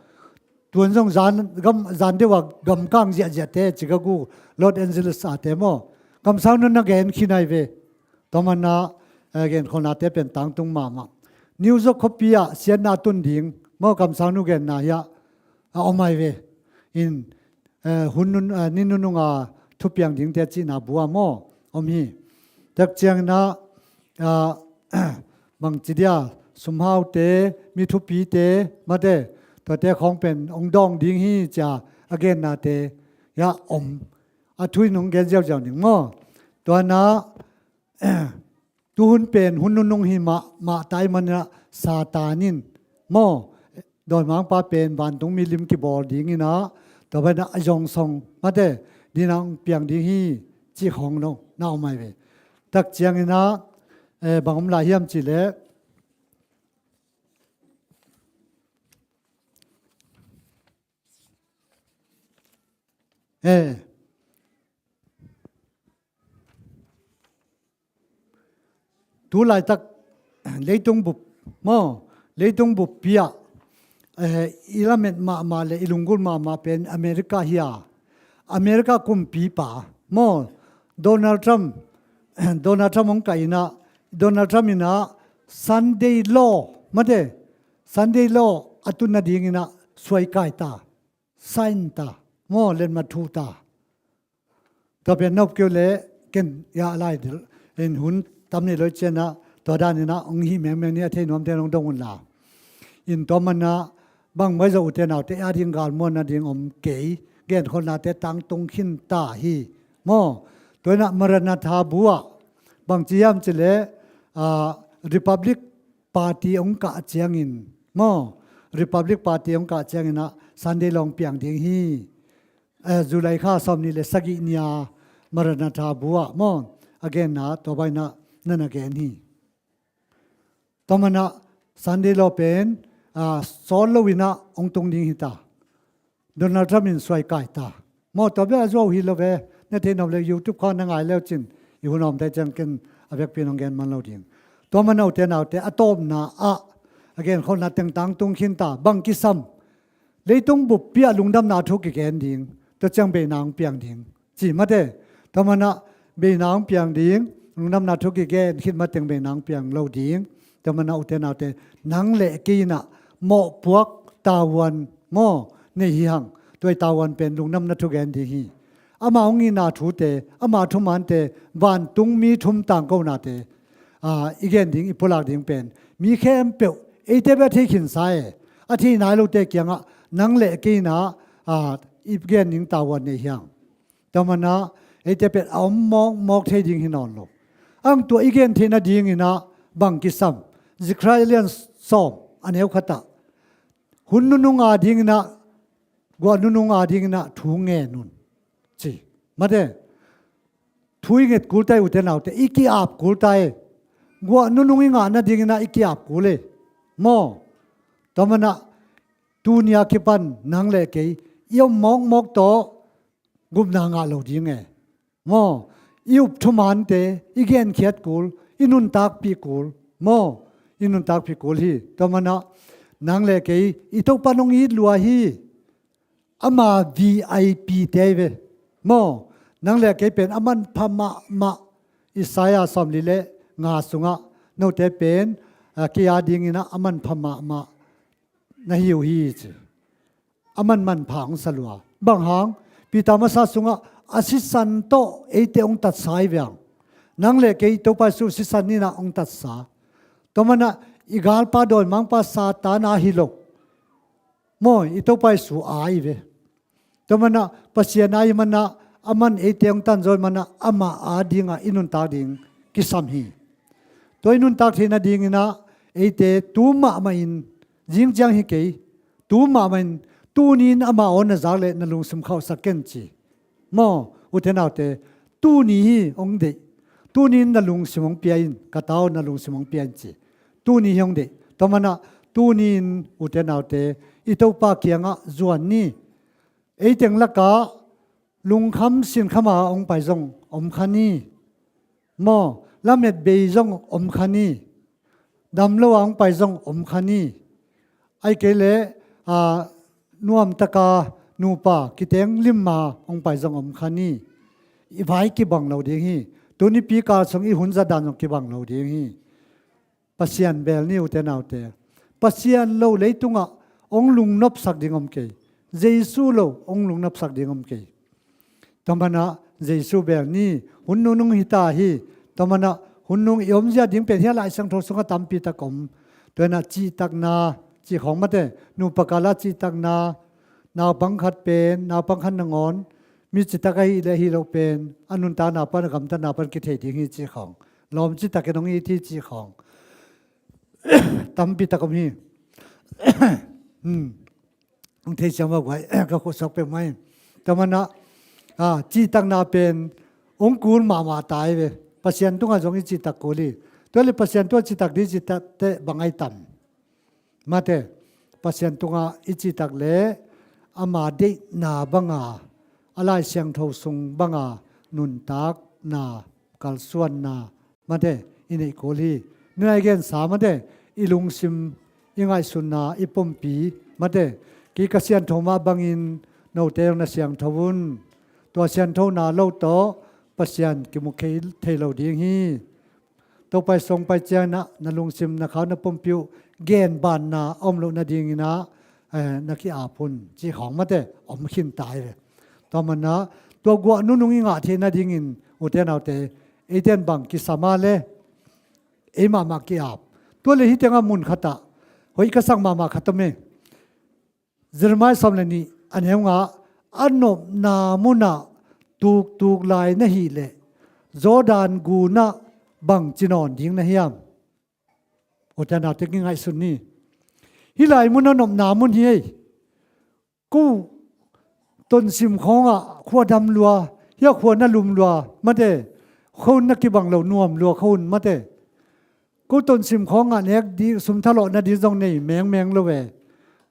Tuan zong zan, gam, zan deuh a gamkang ziahziahte, Chicago, Los Angeles ate maw? Kamsangnu na gen khin ai ve. Tua mana, eh, genkholhnate pen tangtung mahmah. New York khuapi ah siatna tun ding maw, kamsangnu genna hiah a om ai ve. In, eh, hun nun, eh, ni nununga thupiang dingte cihna bua maw om hi. Tek cianginah, ah, bangci dia, sumhaute, mi thupite mate, tuate khawng pen hong dawng ding hi cia a gennate hiah om. A thu in hong gen ziauziau ning maw? Tuanah, tuhun pen hun nunung hi mah, mah tai manah Satan in maw, dawimangpa pen vantungmi lim kibawl dinginah, tua banah a zongsong mate dinah hong piang ding hi, cih khawng lo na om ai ve. Tak cianginah, eh, bang om lai hiam cihleh, eh, tu laitak leitung bup maw, leitung buppi ah, eh, i lamet mahmah le i lunggulh mahmah pen America hi a, America kumpipa maw, Donald Trump, Donald Trump hong kah inah, Donald Trump inah Sunday law mate, Sunday law a tun nadinginah suaikai ta, sign ta maw, letmat thu ta. Tua pen na up kei uh le ken hiah lai dil in hun tam nei lo cianah tua daninah hong hih mengmeng ni a thei nuamte hong dong un la. In tua manah bangmai zawh ute naute a ding galmuanna ding om kei, genkholhnate tangtung khinta hi maw? Tua inah Maranatha bu ah bangci hiam cihleh, ah, Republic Party hong kah ciangin maw, Republic Party hong kah cianginah Sunday law hong piang ding hi. Eh, July kha sawmnih le sagih ni-a Maranatha bu ah maw, a genna tua banah na na gen hi. Tua manah Sunday law pen, ah, sawl loinah hong tung ding hita. Donald Trump in suaikai ta. Maw, tua bia a zuau hi lo ve. Na thei nop le YouTube kha na ngai leu cin i hun a om tai ciang ken a vekpi in hong gen man lo ding. Tua manah ute naute a tawpna ah a genkholhna teng tangtung khinta, bang kisam. Leitung buppi ah lungdamna thu kigen ding, tua ciang beina hong piang ding ci mate. Tua manah beina hong piang ding, lungdamna thu kigen khit mateng beina hong piang lo ding. Tua manin ah ute naute, nang le kei in ah mawhpuak tavuan maw nei hi hang. Tua i tavuan pen lungdamna thu gen ding hi. Ama hong itna thute, ama thumante, vantungmi thum tangkonate, aa, i gen ding, i pulak ding pen mi khempeuh, eite bek a thei khinsa e. A thei nai lote kiangah nang le kei in ah, aa, i gen ding tavuan nei hi hang. Tua manin ah eite pen a om mawkmawk thei ding hi nawn lo. Ang tua i gen theih nadingin ah bang kisam? Zechariah lian sawm, a neu khat ah, hun nunung a dingin ah, guah nunung a dingin ah thu ngen un, ci. Mate, thu i nget kul ta hi ute naute, i ki-ap kul ta hi. Guah nunung i ngah nadingin ah i ki-ap kul hi. Maw? Tua manin ah tuni a kipan nang le kei i om mawkmawk tawh gupna ngah lo ding e. Maw? I up thumante i genkhiat kul, i nuntakpih kul. Maw? I nuntakpih kul hi. Tua manin ah nang le kei i Topa in hong it lua hi. Ama V I P te hi ve. Maw? Nang le kei pen a manpha mahmah. Isaiah sawmli le nga sungah, note pen, a, kei a dingin ah a manpha mahmah na hi uh hi, ci. A man manpha hong sa lua. Bang hang? Peter masa sungah a sisan tawh eite hong tatsa hi ve hang. Nang le kei Topa Jesu sisan in ah hong tatsa. Tua manin ah i galpa dawimangpa Satan a hi lo. Maw, i Topa Jesu a hi ve. Tua manin ah Pasian a hi manin ah, aman eite hong tanzaw hi manin ah, ama a dingah i nuntak ding kisam hi. Tua i nuntak theih nadingin ah eite tu mahmah in, zing ciang hi kei, tu mahmah in, tuni in ama aw na zak leh na lungsim khauhsak ken, ci. Maw, ute naute, tuni hi hong deih. Tuni in na lungsim hong pia in, ka ta aw, na lungsim hong pia in, ci. Tuni hi hong deih. Tua manin ah tuni in ute naute, i Topa kiangah zuan ni. Ei teng lakah lungkham sinkham a hong pai zong om kha ni. Maw, lamet bei zong om kha ni. Dam lo a hong pai zong om kha ni. Ahih kei leh, aa, nuamtaka nupa kiteng limma hong pai zong om kha ni. I vai kibang lo ding hi. Tuni pi kal sung i hun zat dan zong kibang lo ding hi. Pasian bel ni, ute naute. Pasian lo leitungah hong lungnopsak ding om kei. Jesu lo hong lungnopsak ding om kei. Tua manin ah Jesu bel ni, hun nunung hi ta hi. Tua manin ah hun nung i omzia ding pen hih a Lai Siangtho sungah tampi tak om. Tua in ah cihtakna, cih khawng mate, nupa kal a cihtakna, naupang khat pen, naupang khat nangawn, mi citak ahih leh hi loh pen, a nuntakna pan, a gamtatna pan kithei ding hi cih khawng. Lawm citakin hong it hi cih khawng. Tampi tak om hi. Hmm. Hong thei siam a guai, ka khuh suak peuhmah hi. Tua manin ah, ah, cihtakna pen hong kul mahmah ta hi ve. Pasian tungah zong i cihtak kul hi. Tua leh Pasian tungah cihtak ding, cihtak teh bang a i tam? Mate, Pasian tungah i cihtak leh ama deihna banga, a Lai Siangtho sung banga nuntakna, kalsuanna, mate, i neih kul hi. Nidang a i gensa, mate, i lungsim, i ngaihsutna, i pumpi, mate, kei ka siangtho mah bangin note zong na siangtho un. Tua siangthona lo tawh Pasian kimu thei, thei lo ding hi. Topa i sung pai ciangin ah na lungsim, na khau, na pumpi uh genbanna a om loh nadingin ah, eh, na ki-ap un, cih khawng mate om khin ta hi ve. Tua manin ah tua guah nunung i ngah theih nadingin, ute naute, eite in bang kisam a leh ei mahmah ki-ap? Tua leh hih tengah mun khat ah hoih ka sak mahmah khat om hi. Jeremiah sawm le nih, a neu nga, a nopna munah tuktuk lai na hih leh Jordan gunah bangci nawn ding na hiam? Ute naute, kingaihsun ni. Hih lai mun a nopna mun hi ei. Ko tonsim khawngah khua dam lua, hih a khua na lum lua, mate, khuahun na kibang lo, nuam lua khuahun, mate. Ko tonsim khawngah nek ding, sum thalawh nading zong nei mengmeng lo ve.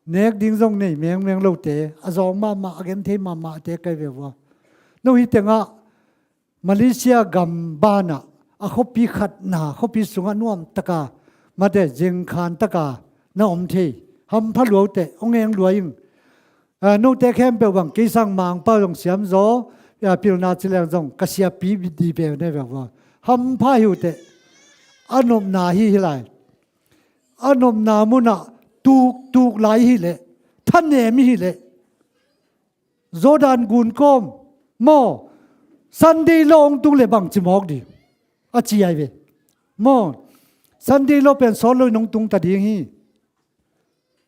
Nek ding zong nei mengmeng lote, a zawng mahmah, a genthei mahmahte ka hi ve vua. No hih tengah Malaysia gam banah a khuapi khatna, khuapi sungah nuamtaka, mate, zengkhan taka na om thei. Hampha lua uh teh, hong eng lua ing. Ah, note khempeuh bang kei sang Mangpau zong siam zaw, a pilna ci leng zong ka siapi di beu ne beu va. Hampha hi uh teh. A nopna hi hi lai. A nopna munah tuk tuk lai hi leh, thanem hi leh, Jordan gun kawm maw, Sunday law hong tung leh bangci mawk ding a ci ai ve. Maw, Sunday law pen sawt lo in hong tung ta ding hi.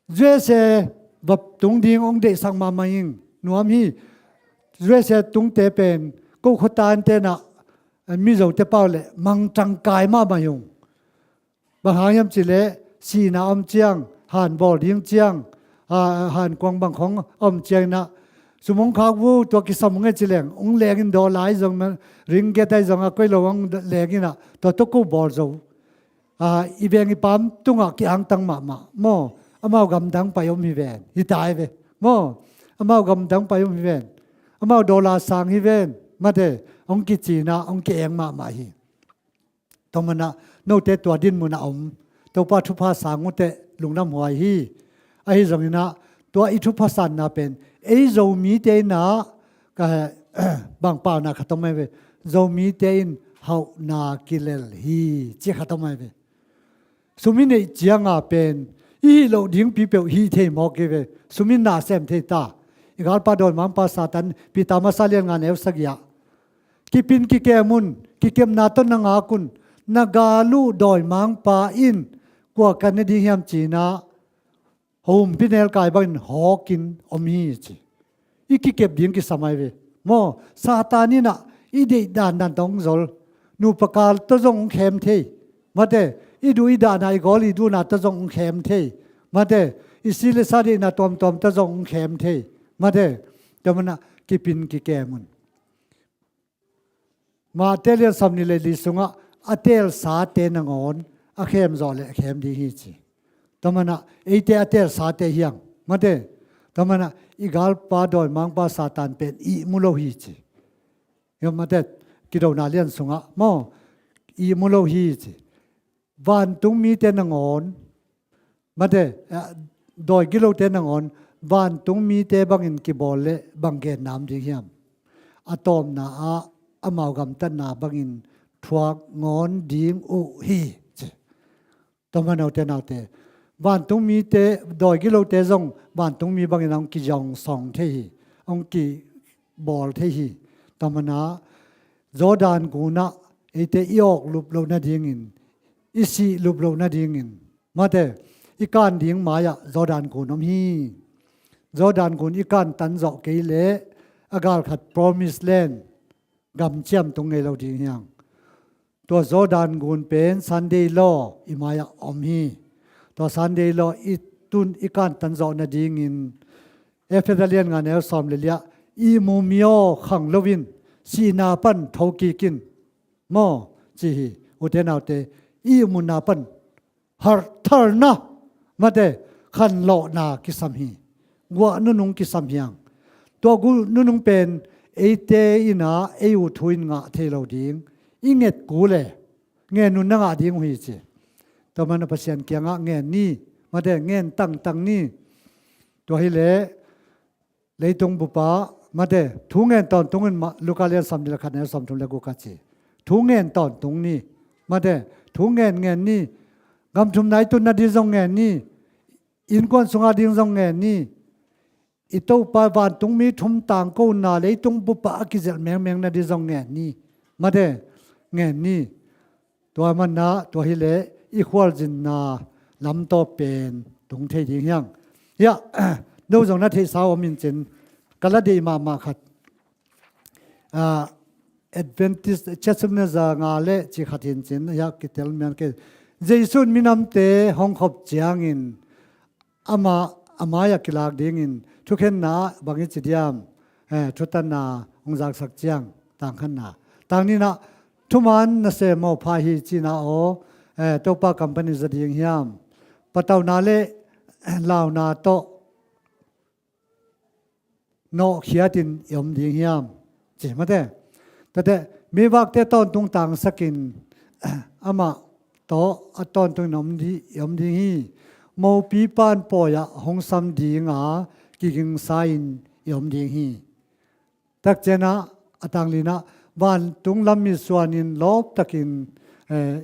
U S A va tung ding hong deihsak mahmah ing, nuam hi. U S A tungte pen ko khuata in tenah Mizote pau leh mangtang kai mahmah hi ung. Bang hang hiam cih leh sihna om ciang, han bawl ding ciang, a, han kuang bang khong om ciang inah sum hong khak vua, tua kisam hong e ci leng, hong leng in dollar ahi zong, ringgit ahi zong a koi lo hong leng inah tua tawh ko bawl zo. A, i veng i paam tungah ki-angtang mahmah maw. Amau gamdang pai om hi ven, hi ta ai ve maw. Amau gamdang pai om hi ven. Amau dollar sang hi ven, mate, hong kici inah hong ki-eng mahmah hi. Tua manah note tua din munah om, Topa thupha sang uh teh lungdam huai hi. Ahi zong inah tua i thupha sanna pen ei Zomite inah ka bang pauna khat om ai ve. Zomite in hauhna kilel hi, ci khat om ai ve. Sum i neih cianga pen i hih loh ding pipeuh hih thei mawk hi ve. Sum in na sem thei ta. I galpa dawimangpa Satan, Peter masa lian nga neu sagih ah, kipin kikem un, kikepna tawh na ngak un, na gal uh dawimangpa in kua kan ne ding hiam ci inah humpi nelkai bangin hawkin om hi ci. I kikep ding kisam ai ve maw. Satan inah i deih dandan tawh hong zol. Nupa kal tawh zong hong khem thei, mate. I duh i dahna, i gawl i duhna tawh zong hong khem thei, mate. I si le sa deihna tuamtuam tawh zong hong khem thei, mate. Tua manah kipin kikem un. Mate lian sawmnih le li sungah a teelsate nangawn a khem zawh leh a khem ding hi ci. Tua manah eite a teelsate hiang, mate. Tua manah i galpa dawimangpa Satan pen ihmu lo hi ci. Mate, Kidona lian sungah maw, ihmu lo hi ci. Vantungmite nangawn, mate, eh, dawi gilote nangawn vantungmite bangin kibawl leh bang genna om ding hiam? A tawpna ah amau gamtatna bangin thuak ngawn ding uh hi ci. Tua manah ute naute, vantungmite, dawi gilote zong vantungmi bangin hong kizangsawng thei hi, hong kibawl thei hi. Tua manah Jordan gunah eite i awk lup loh nadingin, i sih lup loh nadingin, mate, i kan ding mai-ah Jordan gun om hi. Jordan gun i kantan zawh kei leh a galkhat Promise Land gam ciam tung ngei lo ding hiang. Tua Jordan gun pen Sunday law i mai-ah om hi. Tua Sunday law i tun i kantan zawh nadingin Efesa lian nga neu sawm le li ah, ihmu mi aw, khang loin sihna pan thokik in maw, ci hi. Ute naute, ihmuna pan harhtharna, mate, khanlawhna kisam hi. Guah nunung kisam hiang. Tua guah nunung pen eite inah ei uh thu in ngah thei lo ding. I nget kul e, ngen un na ngah ding uh hi ci. Tua manah Pasian kiangah ngen ni, mate, ngen tangtang ni. Tua hileh leitung bup ah, mate, thu ngen tawntung in mah, Luka lian sawmnih le khat neu sawmthum le guk ah ci. Thu ngen tawntung ni, mate, thu ngen ngen ni. Gam thumna i tun nading zong ngen ni. Innkuan sungah ding zong ngen ni. I Topa vantungmi thum tangkona leitung bup ah a kizelh mengmeng nading zong ngen ni, mate, ngen ni. Tua manah tua hileh i khualzinna lamtawp pen tung thei ding hiang. Hiah, no zong na theihsa om in cin, ka la deih mahmah khat, ah, Adventist Church of Nazareth nga le ci khat in cin, hiah kitel mian kei. Jesu in minamte hong khop ciangin amah a mai-ah kilak dingin thukhenna ah bang i ci diam? Eh, thutanna hong zaksak ciang, tangkhanna. Tangnihna, thuman nasem mawh pha hi cihna aw, eh, Topa company za ding hiam? Patauhna le launa tawh nawhkhiatin i om ding hiam? Ci mate. Tate, mivakte tawntung tangsakin amah tawh a tawntungin om di-, i om ding hi. Mopipa in pawi-ah hong sam dinga kigingsa-in i om ding hi. Takcianah a tang lina, vantung lam mitsuanin lawptakin, eh,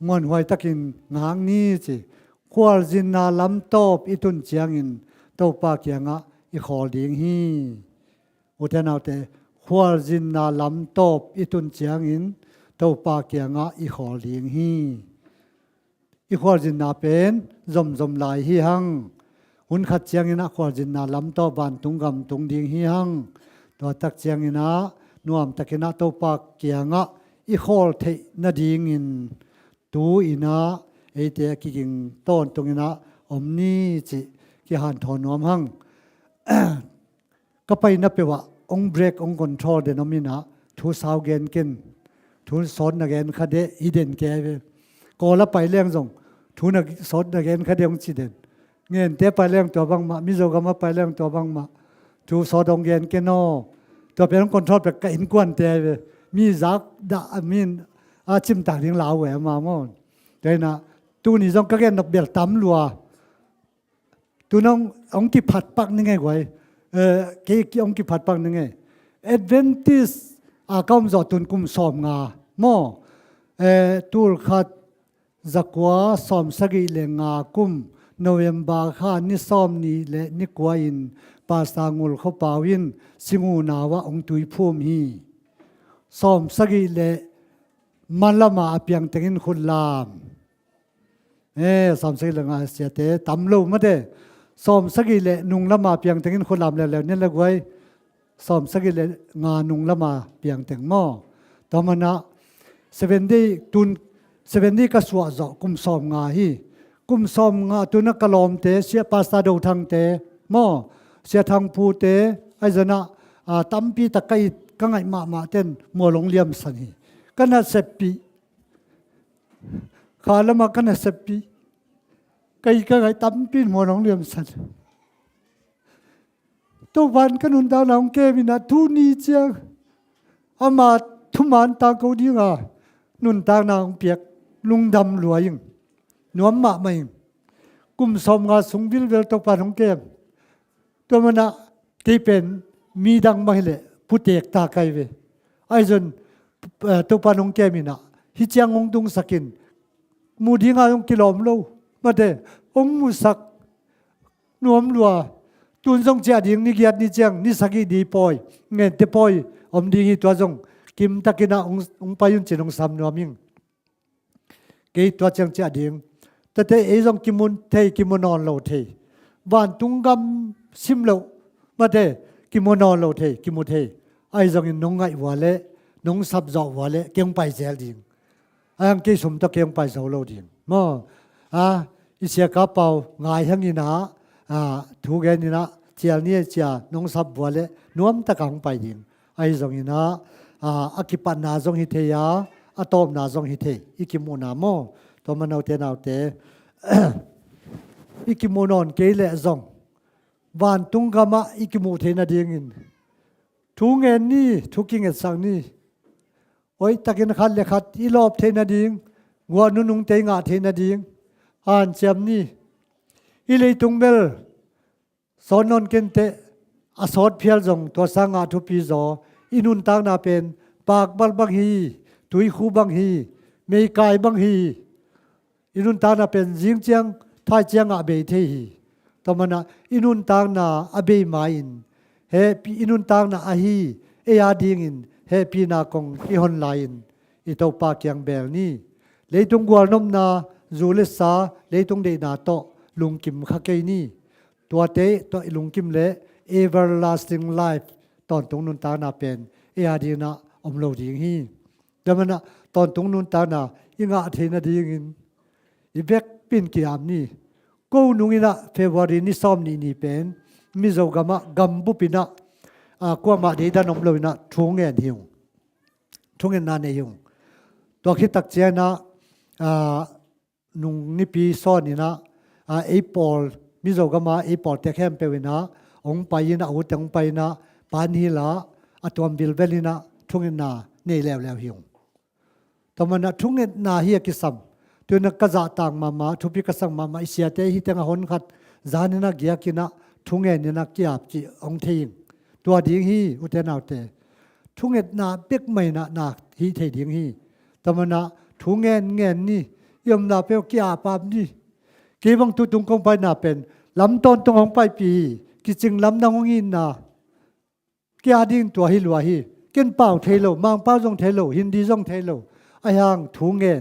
muanhuai takin ngak ni ci. Khualzinna lam tawp i tun ciangin Topa kiangah i khawl ding hi. Ute naute, khualzinna lam tawp i tun ciangin Topa kiangah i khawl ding hi. I khualzinna pen zomzom lai hi hang. Hun khat ciangin ah khualzinna lam tawp vantung gam tung ding hi hang. Tua tak ciangin ah nuamtakin ah Topa kiangah i khawl theih nadingin tu-in ah eite a kiging tawntung in ah om ni cih kihanthawn nuam hang. Ka paina peuh ah hong break, hong control den om in ah, thu sau gen ken, thu sawt na gen kha deh, i den kei ve. Kawl a pai leng zong thu na sawt na gen kha deh hong ci den. Ngente pai leng tua bangmah, Mizo gam a pai leng tua bangmah, thu sawt hong gen ken aw. Tua pen hong control pek ka innkuante ve. Mi zak dah a min a cimtak ding lau ve ama maw. Tua in ah tuni zong ka gen nop bel tam lua. Tun hong, hong kiphat pak ni ngei guai. Eh, kei, kei hong kiphat pak ni ngei. Adventist a ka om zawh tun kum sawm nga maw. Eh, tul khat zakua sawm sagih le nga kum November kha ni sawm nih le ni kua in Pastor Ngul Khua Pau in Singunau ah hong tuiphum hi. Sawm sagih le malama a piang tengin khutlam. Eh, sawm sagih le nga siate tam lo mate. Sawm sagih le nung lama piang tengin khutlam leuleu ni le guai. Sawm sagih le nga nung lama piang teng maw. Tua mana Seven Day tun, Seven Day ka suah zawh kum sawm nga hi. Kum sawm nga tuna ka lawmte, Sia Pastor Do Thangte maw, Sia Thang Pute, ahi zongin ah, ah, tampi tak ka it, ka ngaih mahmah ten mual hong liamsan hi. Ka naseppih, kha lamah ka naseppih, ka it ka ngaih tampi in mual hong liamsan. Topan ka nuntakna hong kem in ah tuni ciang ama thuman tangko dinga nuntakna hong piak lungdam lua ing. Nuam mahmah ing. Kum sawm nga sung vilvel Topan hong kem. Tua mana kei pen midang bang hileh putek ta kai ve. Ahi zongin, eh, Topan hong kem in ah hih ciang hong tungsak in, mu dinga hong kilawm lo mate, hong musak. Nuam lua. Tun zong ciah ding, ni giat ni ciang, ni sagih ni pawi, ngente pawi om ding hi, tua zong kimtakin ah hong, hong pai un cin hong sam nuam ing. Kei tua ciang ciah ding. Tate ei zong kimu thei, kimu nawn lo thei. Vantung gam sim loh mate, kimu nawn lo thei, kimu thei. Ahi zongin nong ngaih vua leh, nong sapzawh vua leh kei hong pai zel ding. Ahi hang kei sum tawh kei hong pai zo lo ding maw. A, i Sia Ka Pau ngai hang in ah, a, thu gen in ah, cial ni a cia nong sap vua leh nuamtak a hong pai ding. Ahi zongin ah, a, a kipatna zong hi thei a, a tawpna zong hi thei, i kimuhna maw. Tua mana ute naute, i kimuh nawn kei leh zong vantung gamah i kimuh theih nadingin thu ngen ni, thu kingetsak ni. Hoihtakin khat le khat i lawp theih nading, guah nunungte i ngah theih nading hanciam ni. I leitung bel sawt nawn kenteh, a sawt phial zong tua sang ngah thupi zaw. I nuntakna pen pakbal bang hi, tuikhu bang hi, meikai bang hi. I nuntakna pen zing ciang, thai ciang ah a bei thei hi. Tua mana i nuntakna a bei ma-in hehpih, i nuntakna ahi ei a dingin hehpihna kong i hon lai-in i Topa kiang bel ni. Leitung gualnopna, zu le sa, leitung deihna tawh lungkim kha kei ni. Tuate tawh i lungkim leh everlasting life, tawntung nuntakna pen ei a dingin ah om lo ding hi. Tua mana tawntung nuntakna i ngah theih nadingin i vekpi in ki-am ni. Ko nung in ah February ni sawm nih ni pen Mizo gamah gambup in ah, a, kuamah deidan om lo in ah thu ngen hi ung. Thungetna nei hi ung. Tua khit tak ciangin ah, a, nung nipi sawn in ah, a, ei pawl, Mizo gama ei pawlte khempeuh in ah hong pai in ah, a ute hong pai in ah, pan hil ah, a tuam vilvel in ah thungetna nei leuleu hi ung. Tua mana thungetna hi a kisam. Tua in ah ka zahtak mahmah, thupi ka sak mahmah, i siate hih tengah hon khat zan in ah giak in ah thungen in ah ki-ap cih hong thei ing. Tua ding hi, ute naute. Thungetna bek mah in ah na hih thei ding hi. Tua manin ah thu ngen ngen ni, i omna peuh kia pap ni. Kei bang tutung kong paina pen lam tawntung hong paipih hi, kicing lamdang hong itna kia ding tua hi lua hi. Ken pau thei lo, Mangpau zong thei lo, Hindi zong thei lo. Ahi hang thu ngen,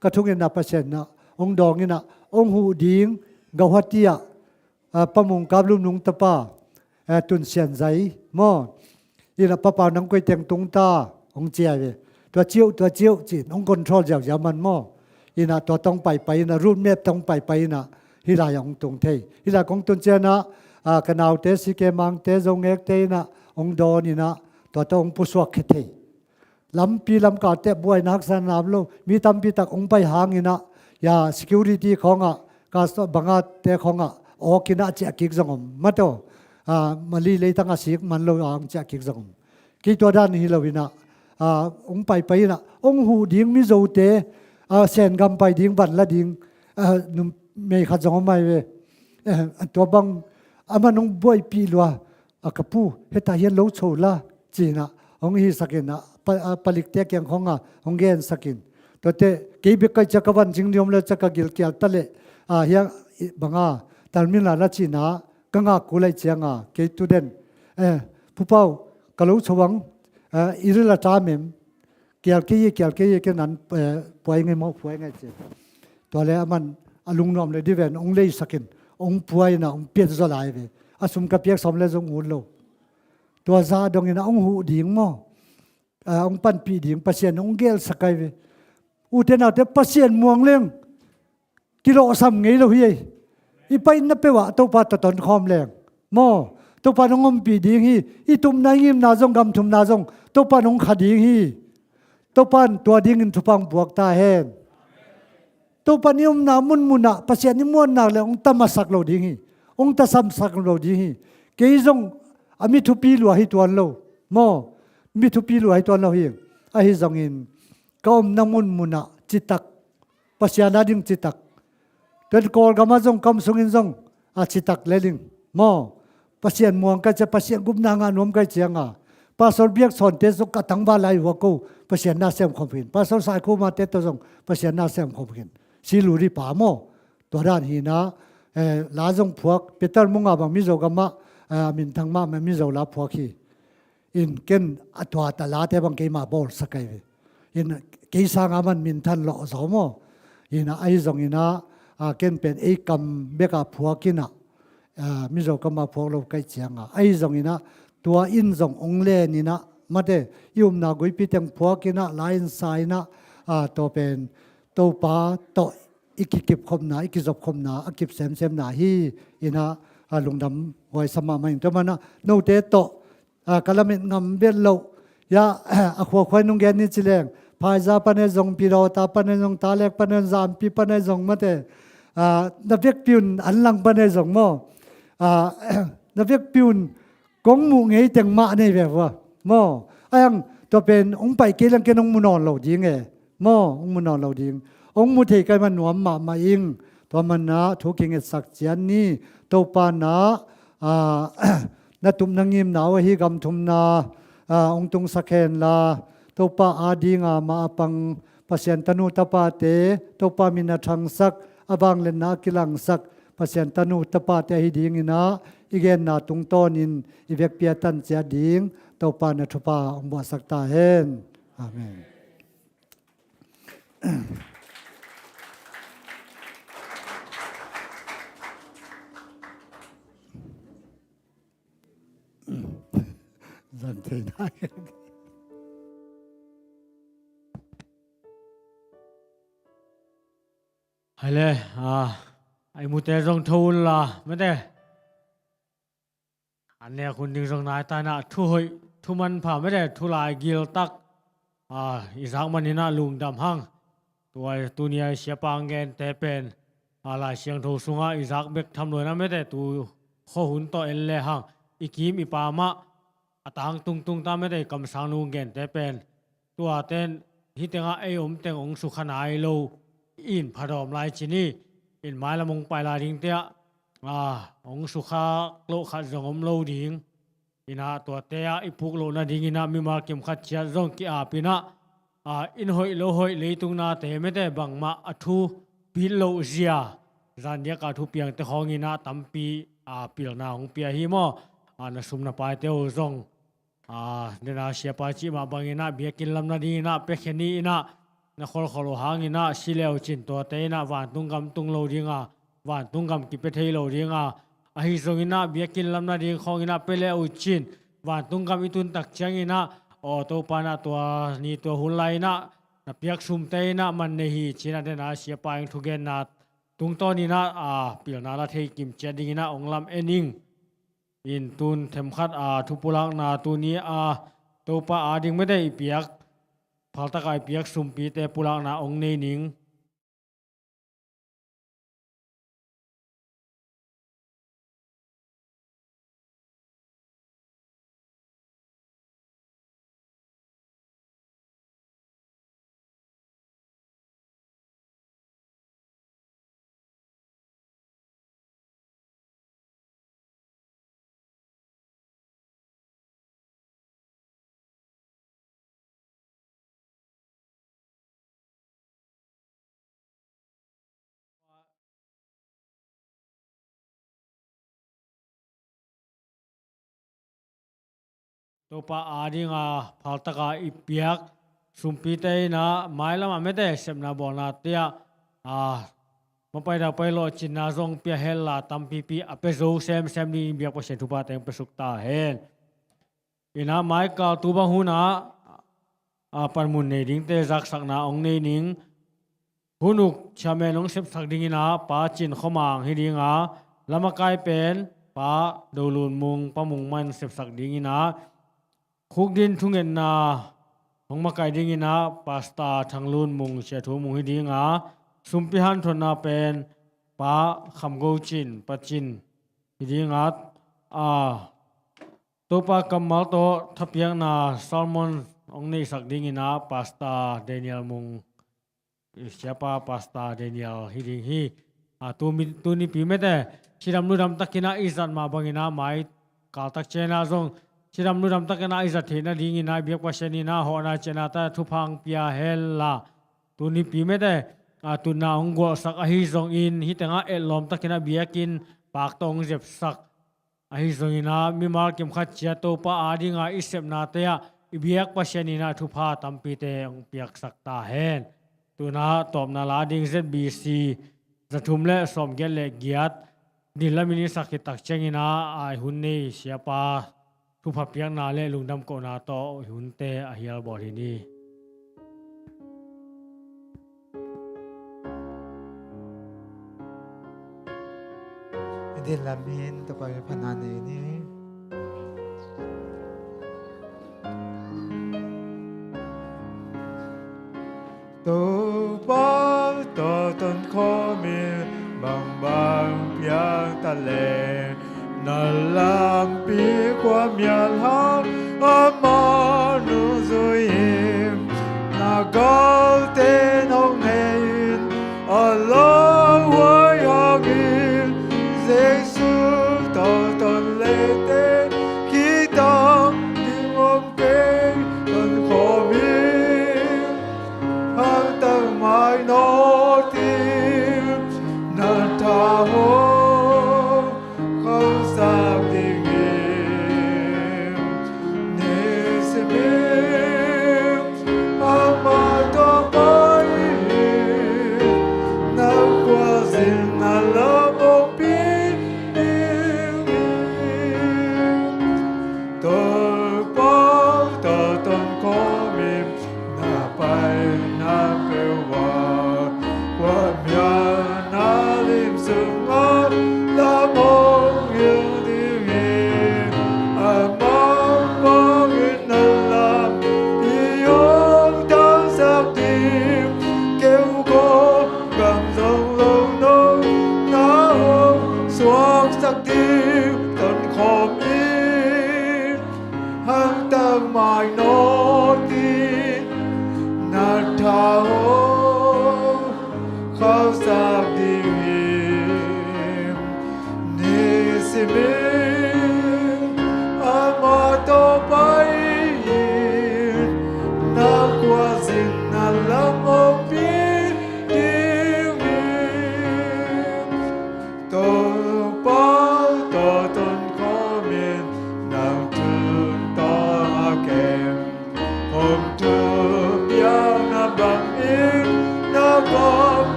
ka thungetna Pasian in ah hong dawng in ah, hong huh ding, Guwahati ah, ah, Pa Mung Kap Lum Nung tapa, ah, Tun Sian Zai maw, in ah, Pa Pau nang koi teng tung ta, hong ci a ve. Tua ciuh, tua ciuh ci-in hong control ziauziau man maw. In ah tua tawh hong paipai in ah, route map tawh hong paipai in ah, hih lai ah hong tung thei. Hih lai kong tun ciang ah, ah, ka naute, C K Mangte, Zo Ngekte in ah hong dawn in ah, tua tawh hong pusuak khia thei. Lampi lamkalte buaina haksatna om lo. Mi tampi tak hong pai hang in ah, ya, security khawng ah, custom bangate khawng ah awk in ah ciah kik zong om. Mate aw, ah, Mali leitang a sik man lo a hong ciah kik zong om. Kei tua dan hi lo in ah, ah, hong paipai in ah, hong huh ding Mizote, ah, Sengam pai ding, van la ding, ah, numei khat zong om ai ve. Eh, tua bang, aman hong buaipih lua, a ka pu, heta hian lo cho la, ci-in ah hong hisak in ah, pa, a, palikte kiang khawng ah hong gensak in. Tuate, kei bek ka hih ciang ka vancing ni om le ciang ka gilkial ta leh, a, hiang, i, bang a, talmin la na cihna, ka ngak kul ahih ciang a, kei tu den. Eh, Pu Pau, ka lo cho ang, eh, i ril a tam em, kial kei hi, kial kei hi, ken an, eh, puai ngai maw, puai ngai ci. Tua leh aman a lungnuam leh diven hong leisak in, hong puai in ah, hong piat zaw lai ve. A sum ka piak sawm leh zong ut lo. Tua zah dong in ah hong huh ding maw. Ah, hong panpih ding, Pasian in hong gelsak ai ve. Ute naute, Pasian muang leng kilawhsam ngei lo hi ei. I paina peuh ah Topa tawh tonkhawm leng maw, Topa in hong ompih ding hi. I tupna, i ngimna zong, gam thumna zong Topa in hong kha ding hi. Topa in tua dingin thupha hong puak ta hen. Topa in i omna munmun ah Pasian i muanna leh hong tamasak lo ding hi. Hong tasamsak lo ding hi. Kei zong a mi thupi lua hi tuan lo maw. Mi thupi lua hi tuan lo hi. Ahi zongin ka omna munmun ah citak, Pasian a ding citak. Tua in Kawlgam ah zong, ka om sungin zong, a, citak lel ing maw. Pasian muang ka ci a, Pasian gupna ngah nuam ka hih ciang a, Pastor Biak Sawnte zong ka tangval lai uh a ko, Pasian na sem khawm khin. Pastor Sai Kho Mate tawh zong Pasian na sem khawm khin. Siluri pa maw. Tua dan hi in ah, eh, la zong phuak, Peter Munga bang Mizogam ah, eh, minthang mahmah Mizo la phuak hi. In ken a tua ta late bang keima bawlsak ai ve. In kei sang a man minthan lawh zaw maw. In ahi zongin ah, a, ken pen ei kam bek a phuak in ah, a, Mizo kam a phuak lo ka hih ciang a. Ahi zongin ah tua in zong hong len in ah, mate, i upna guipi teng phuak in ah, la in sa in ah, a, tua pen Topa tawh i kikipkhopna, i kizopkhopna a kip semsemna hi in ah, a, lungdam huai sa mahmah ing. Tua manin ah note tawh, a, ka lamet ngam vet loh. Ya, a khuakhua in hong gen ni ci leng, Phaiza pan e zong, Pidawta pan e zong, Talek pan e zong, Zampi pan e zong, mate, a, na vekpi un Anlang pan e zong maw. A, na vekpi un kong muh ngei teng mah nei ve vua maw. Ahi hang tua pen hong pai kei leng ken hong mu nawn lo ding e. Maw, hong mu nawn lo ding. Hong mu thei ka hih man nuam mahmah ing. Tua manin ah thu kingetsak ciat ni. Topa in ah, a, na tup na ngimna uh ahi gam thumna, a, hong tungsak hen la. Topa ading a mah a pang Pasian tanu tapate, Topa min a thangsak, a vangliatna a kilangsak Pasian tanu tapate ahi dingin ah, i genna tungtawnin i vekpi a tan ciat ding Topa in ah thupha hong buahsak ta hen. Amen. Zang thei nai. Hai le, a, a i mute zong tho un la, mate. An nek hun ding zong nai ta in ah, thu hoih, thu manpha mate, thu lai gil tak, a, i zak manin ah lungdam hang. Tua, tuni a i siapa hong gente pen, a, Lai Siangtho sungah i zak bek tham lo in ah mate, tu khuahun tawh en le hang, i kim i pam ah a tangtung tung ta mate, i kamsang nu hong gente pen. Tuate in hih tengah ei om teng hong sukha nai lo in phadawm lai ci ni. In mailam hong pai lai dingte ah, a, hong sukha loh khat zong om lo ding. Inah tuate ah i puk loh nadinginah mimal kim khat ciat zong ki-ap inah, a, inn hoih lo hoih leitung nate mete bangmah a thupit loh zia zandiaka thupiangte khawnginah tampi, a, pilna hong pia hi maw? A, na sum na paite uh zong, a, dena siapa cih mah banginah biakinn lam nadinginah piakhia ni inah, na kholkhol uh hanginah si le uh cin tuate inah vantung gam tung lo dinga, vantung gam kipia thei lo dinga, ahi zonginah biakinn lam nading khawnginah pia le uh cin vantung gam i tun tak cianginah, aw Topa inah tua ni tua hun lai inah na piak sumte inah man nei hi cinah dena siapa eng thugenna tungtawninah, a, pilna la thei kim ciat dinginah ong lam en ing. In tun themkhat, a, thupulakna tuni, a, Topa ading mete i piak, phaltaka i piak sumpite pulakna ong nei ning. Topa adinga phaltaka i piak sumpite inah mailama mete sepna bawlnate ah, a, mapai daupai lawhcinna zong pia hella tampipi a pia zo semsem dingin biak Pasian thupha teng pia suk ta hen. Inah maikal tu bang hunah, a, panmun nei dingte zaksakna ong nei ning. Hun uk chairman ong sepsak dinginah Pa Cin Khua Mang hi dinga, lamakai pen Pa Do Lun Mung, Pa Mung Man sepsak dinginah, khukdin thungetna hong makai dinginah Pastor Thang Lun Mung, Sia Thu Mung hi dinga, sumpi hanthotna pen Pa Kham Go Cin, Pa Cin hi dinga, a, Topa kammal tawh thapiakna sermon ong neihsak dinginah Pastor Daniel Mung, siapa Pastor Daniel hi ding hi. A, tu mi, tu nipi mete cidam ludam takinah i zat mah banginah mai kaltak cianah zong cidam ludam takinah i zat theih nadinginah biak Pasian inah hawhna cianah ta thupha ong pia hella. Tu nipi mete, a, tutna ong gualsak ahi zongin hih tengah etlawm takinah biakinn pak tawh ong zepsak ahi zonginah mimal kim khat ciat Topa adinga i sepnate ah i biak Pasian inah thupha tampite ong piaksak ta hen. Tunah tawpna la ding Z B C za thum le sawmgiat le giat din lamin i sak khit tak cianginah a hun nei siapa thupha piakna le lungdam kohna tawh i hunte a hial bawl hi ni. I din lam hin Topa min phatna nei ni. Topa tawh ton khawmin bangbang piang ta leng, na lampi kua mial hang amah nungzui in, na galte nong hei in, a lauhuai hangin, Jesu tawh ton leite kitang ding om kei, ton khawmin hangtak mai nawtin na tha hong khauhsak dingin, nisimin amah tawh pai in, na khuazin na lam hong pi dingin, Topa tawh ton khawmin na paina peuh ah khuamial na lim sungah lam hong hilh dingin, amah mangin na lampi hong tangsak ding, keu khawng gam zong lo nong na hong suaksak ding, ton khawmin hangtak mai nawtin na tha hong khauhsak dingin, nisimin ama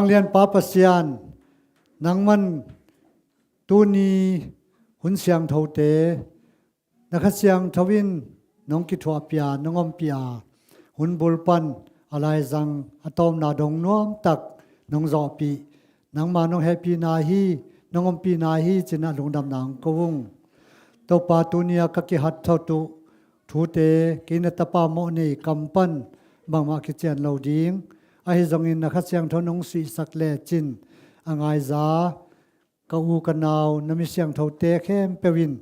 Lianpa Pasian, nangman tuni hun siangthote na Kha Siangtho in nong kithuahpih a, nong ompih a, hun bul pan a laizang a tawmna dong nuamtak nong zawhpih, nangma nong hehpihna hi, nong ompihna hi ci-in ah lungdamna hong ko ung. Topa, tuni-a ka kihat thot uh thute kei na tapa mawh nei kam pan bangmah kician lo ding, ahi zongin na Kha Siangtho nong suihsak lecin a ngaiza ka u ka nau, na mi siangthote khempeuh in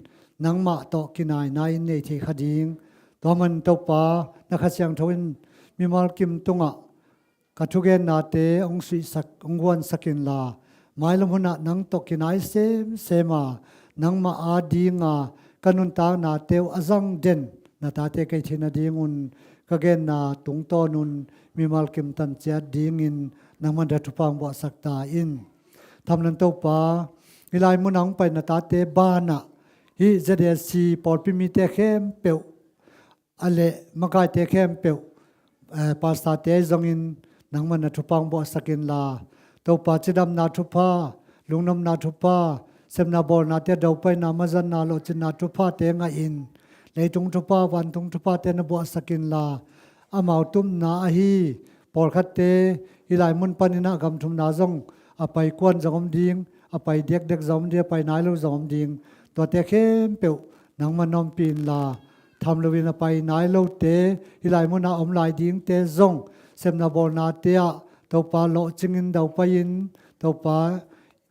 nangmah tawh kinaina in nei thei kha ding. Tua man Topa, na Kha Siangtho in mimal kim tungah ka thugennate hong suihsak, hong guansak inla, mailam hunah nang tawh kinai semsem a, nangmah adinga ka nuntaknate uh a zang den na tate ka hih theih nadingun ka genna tungtawnun mimal kim tan ciat dingin nangman na thupha hong buahsak ta in. Thamlon Topa, hih lai munah hong pai na tate banah hih Z A C pawlpi mite khempeuh a le makaite khempeuh, eh, pastorte ahi zongin nangman na thupha hong buahsak inla, Topa, cidamna thupha, lungnopna thupha, sepna bawlnate, daupaina, mazanna, lawhcinna thuphate ngahin leitung thupha, vantung thuphate na buahsak inla, amau tupna ahi pawlkhatte hih lai mun panin ah gam thumna zong a pai kuan zong om ding, a pai dekdek zong om ding, a pai nai lo zong om ding. Tuate khempeuh nangman na ompih inla, tham loin a pai nai lote, hih lai munah om lai dingte zong sepna bawlnate ah Topa, lawhcingin daupai-in, Topa,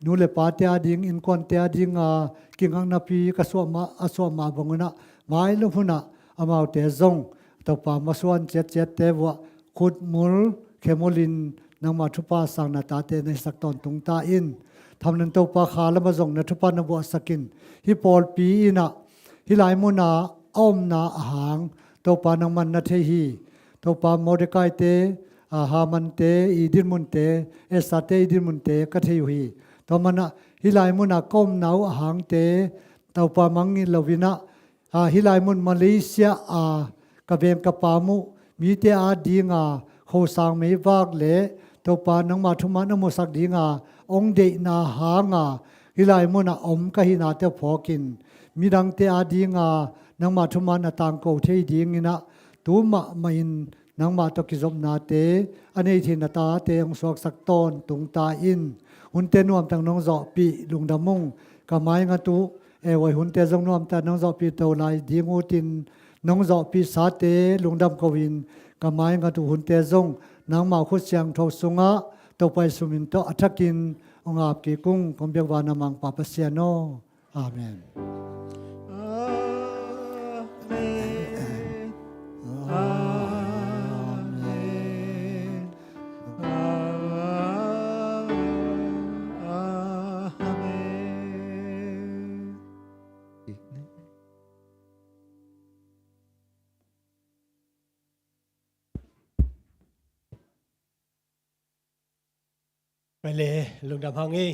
nu le pate ading, innkuante adinga kingaknapi ka suah mah, a suah mah bangun ah mailam hunah amaute zong Topa, masuan ciatciatte vuah khutmul khemulin nangma thupha sang na tate na hisak tawntung ta in. Thamlon Topa, kha lamah zong na thupha na buahsak in. Hih pawlpi in ah hih lai munah a omna a hang Topa, nangman na thei hi. Topa, Mordekaite, a, Hamante i dinmunte, Estherte i dinmunte ka thei uh hi. Tua manah hih lai munah ka omna uh a hangte Topa, mangngilh loin ah, a, hih lai mun Malaysia a ka veng ka pam uh mite adinga khosang meivak le Topa, nangma thuman a musak dinga hong deihna hanga hih lai munah om ka hihnate phawkin midangte adinga nangma thuman a tangko thei dingin ah tu mahmah in nangmah tawh kizopnate a nei thei na tate hong suaksak tawntung ta in. Hunte nuamtak nong zawhpih lungdam ung. Ka maingat uh, e, huai hunte zong nuamtak nong zawhpih to lai ding utin, nong zawhpihsate lungdam ko-in, ka maingat uh hunte zong nangmah khut siangtho sungah Topa Jesu min tawh a thakin hong ap kik ung. Kong biak vana Mangpa Pasian aw. Amen. Amen. Amen. Amen. Pai le, lungdam hang ei.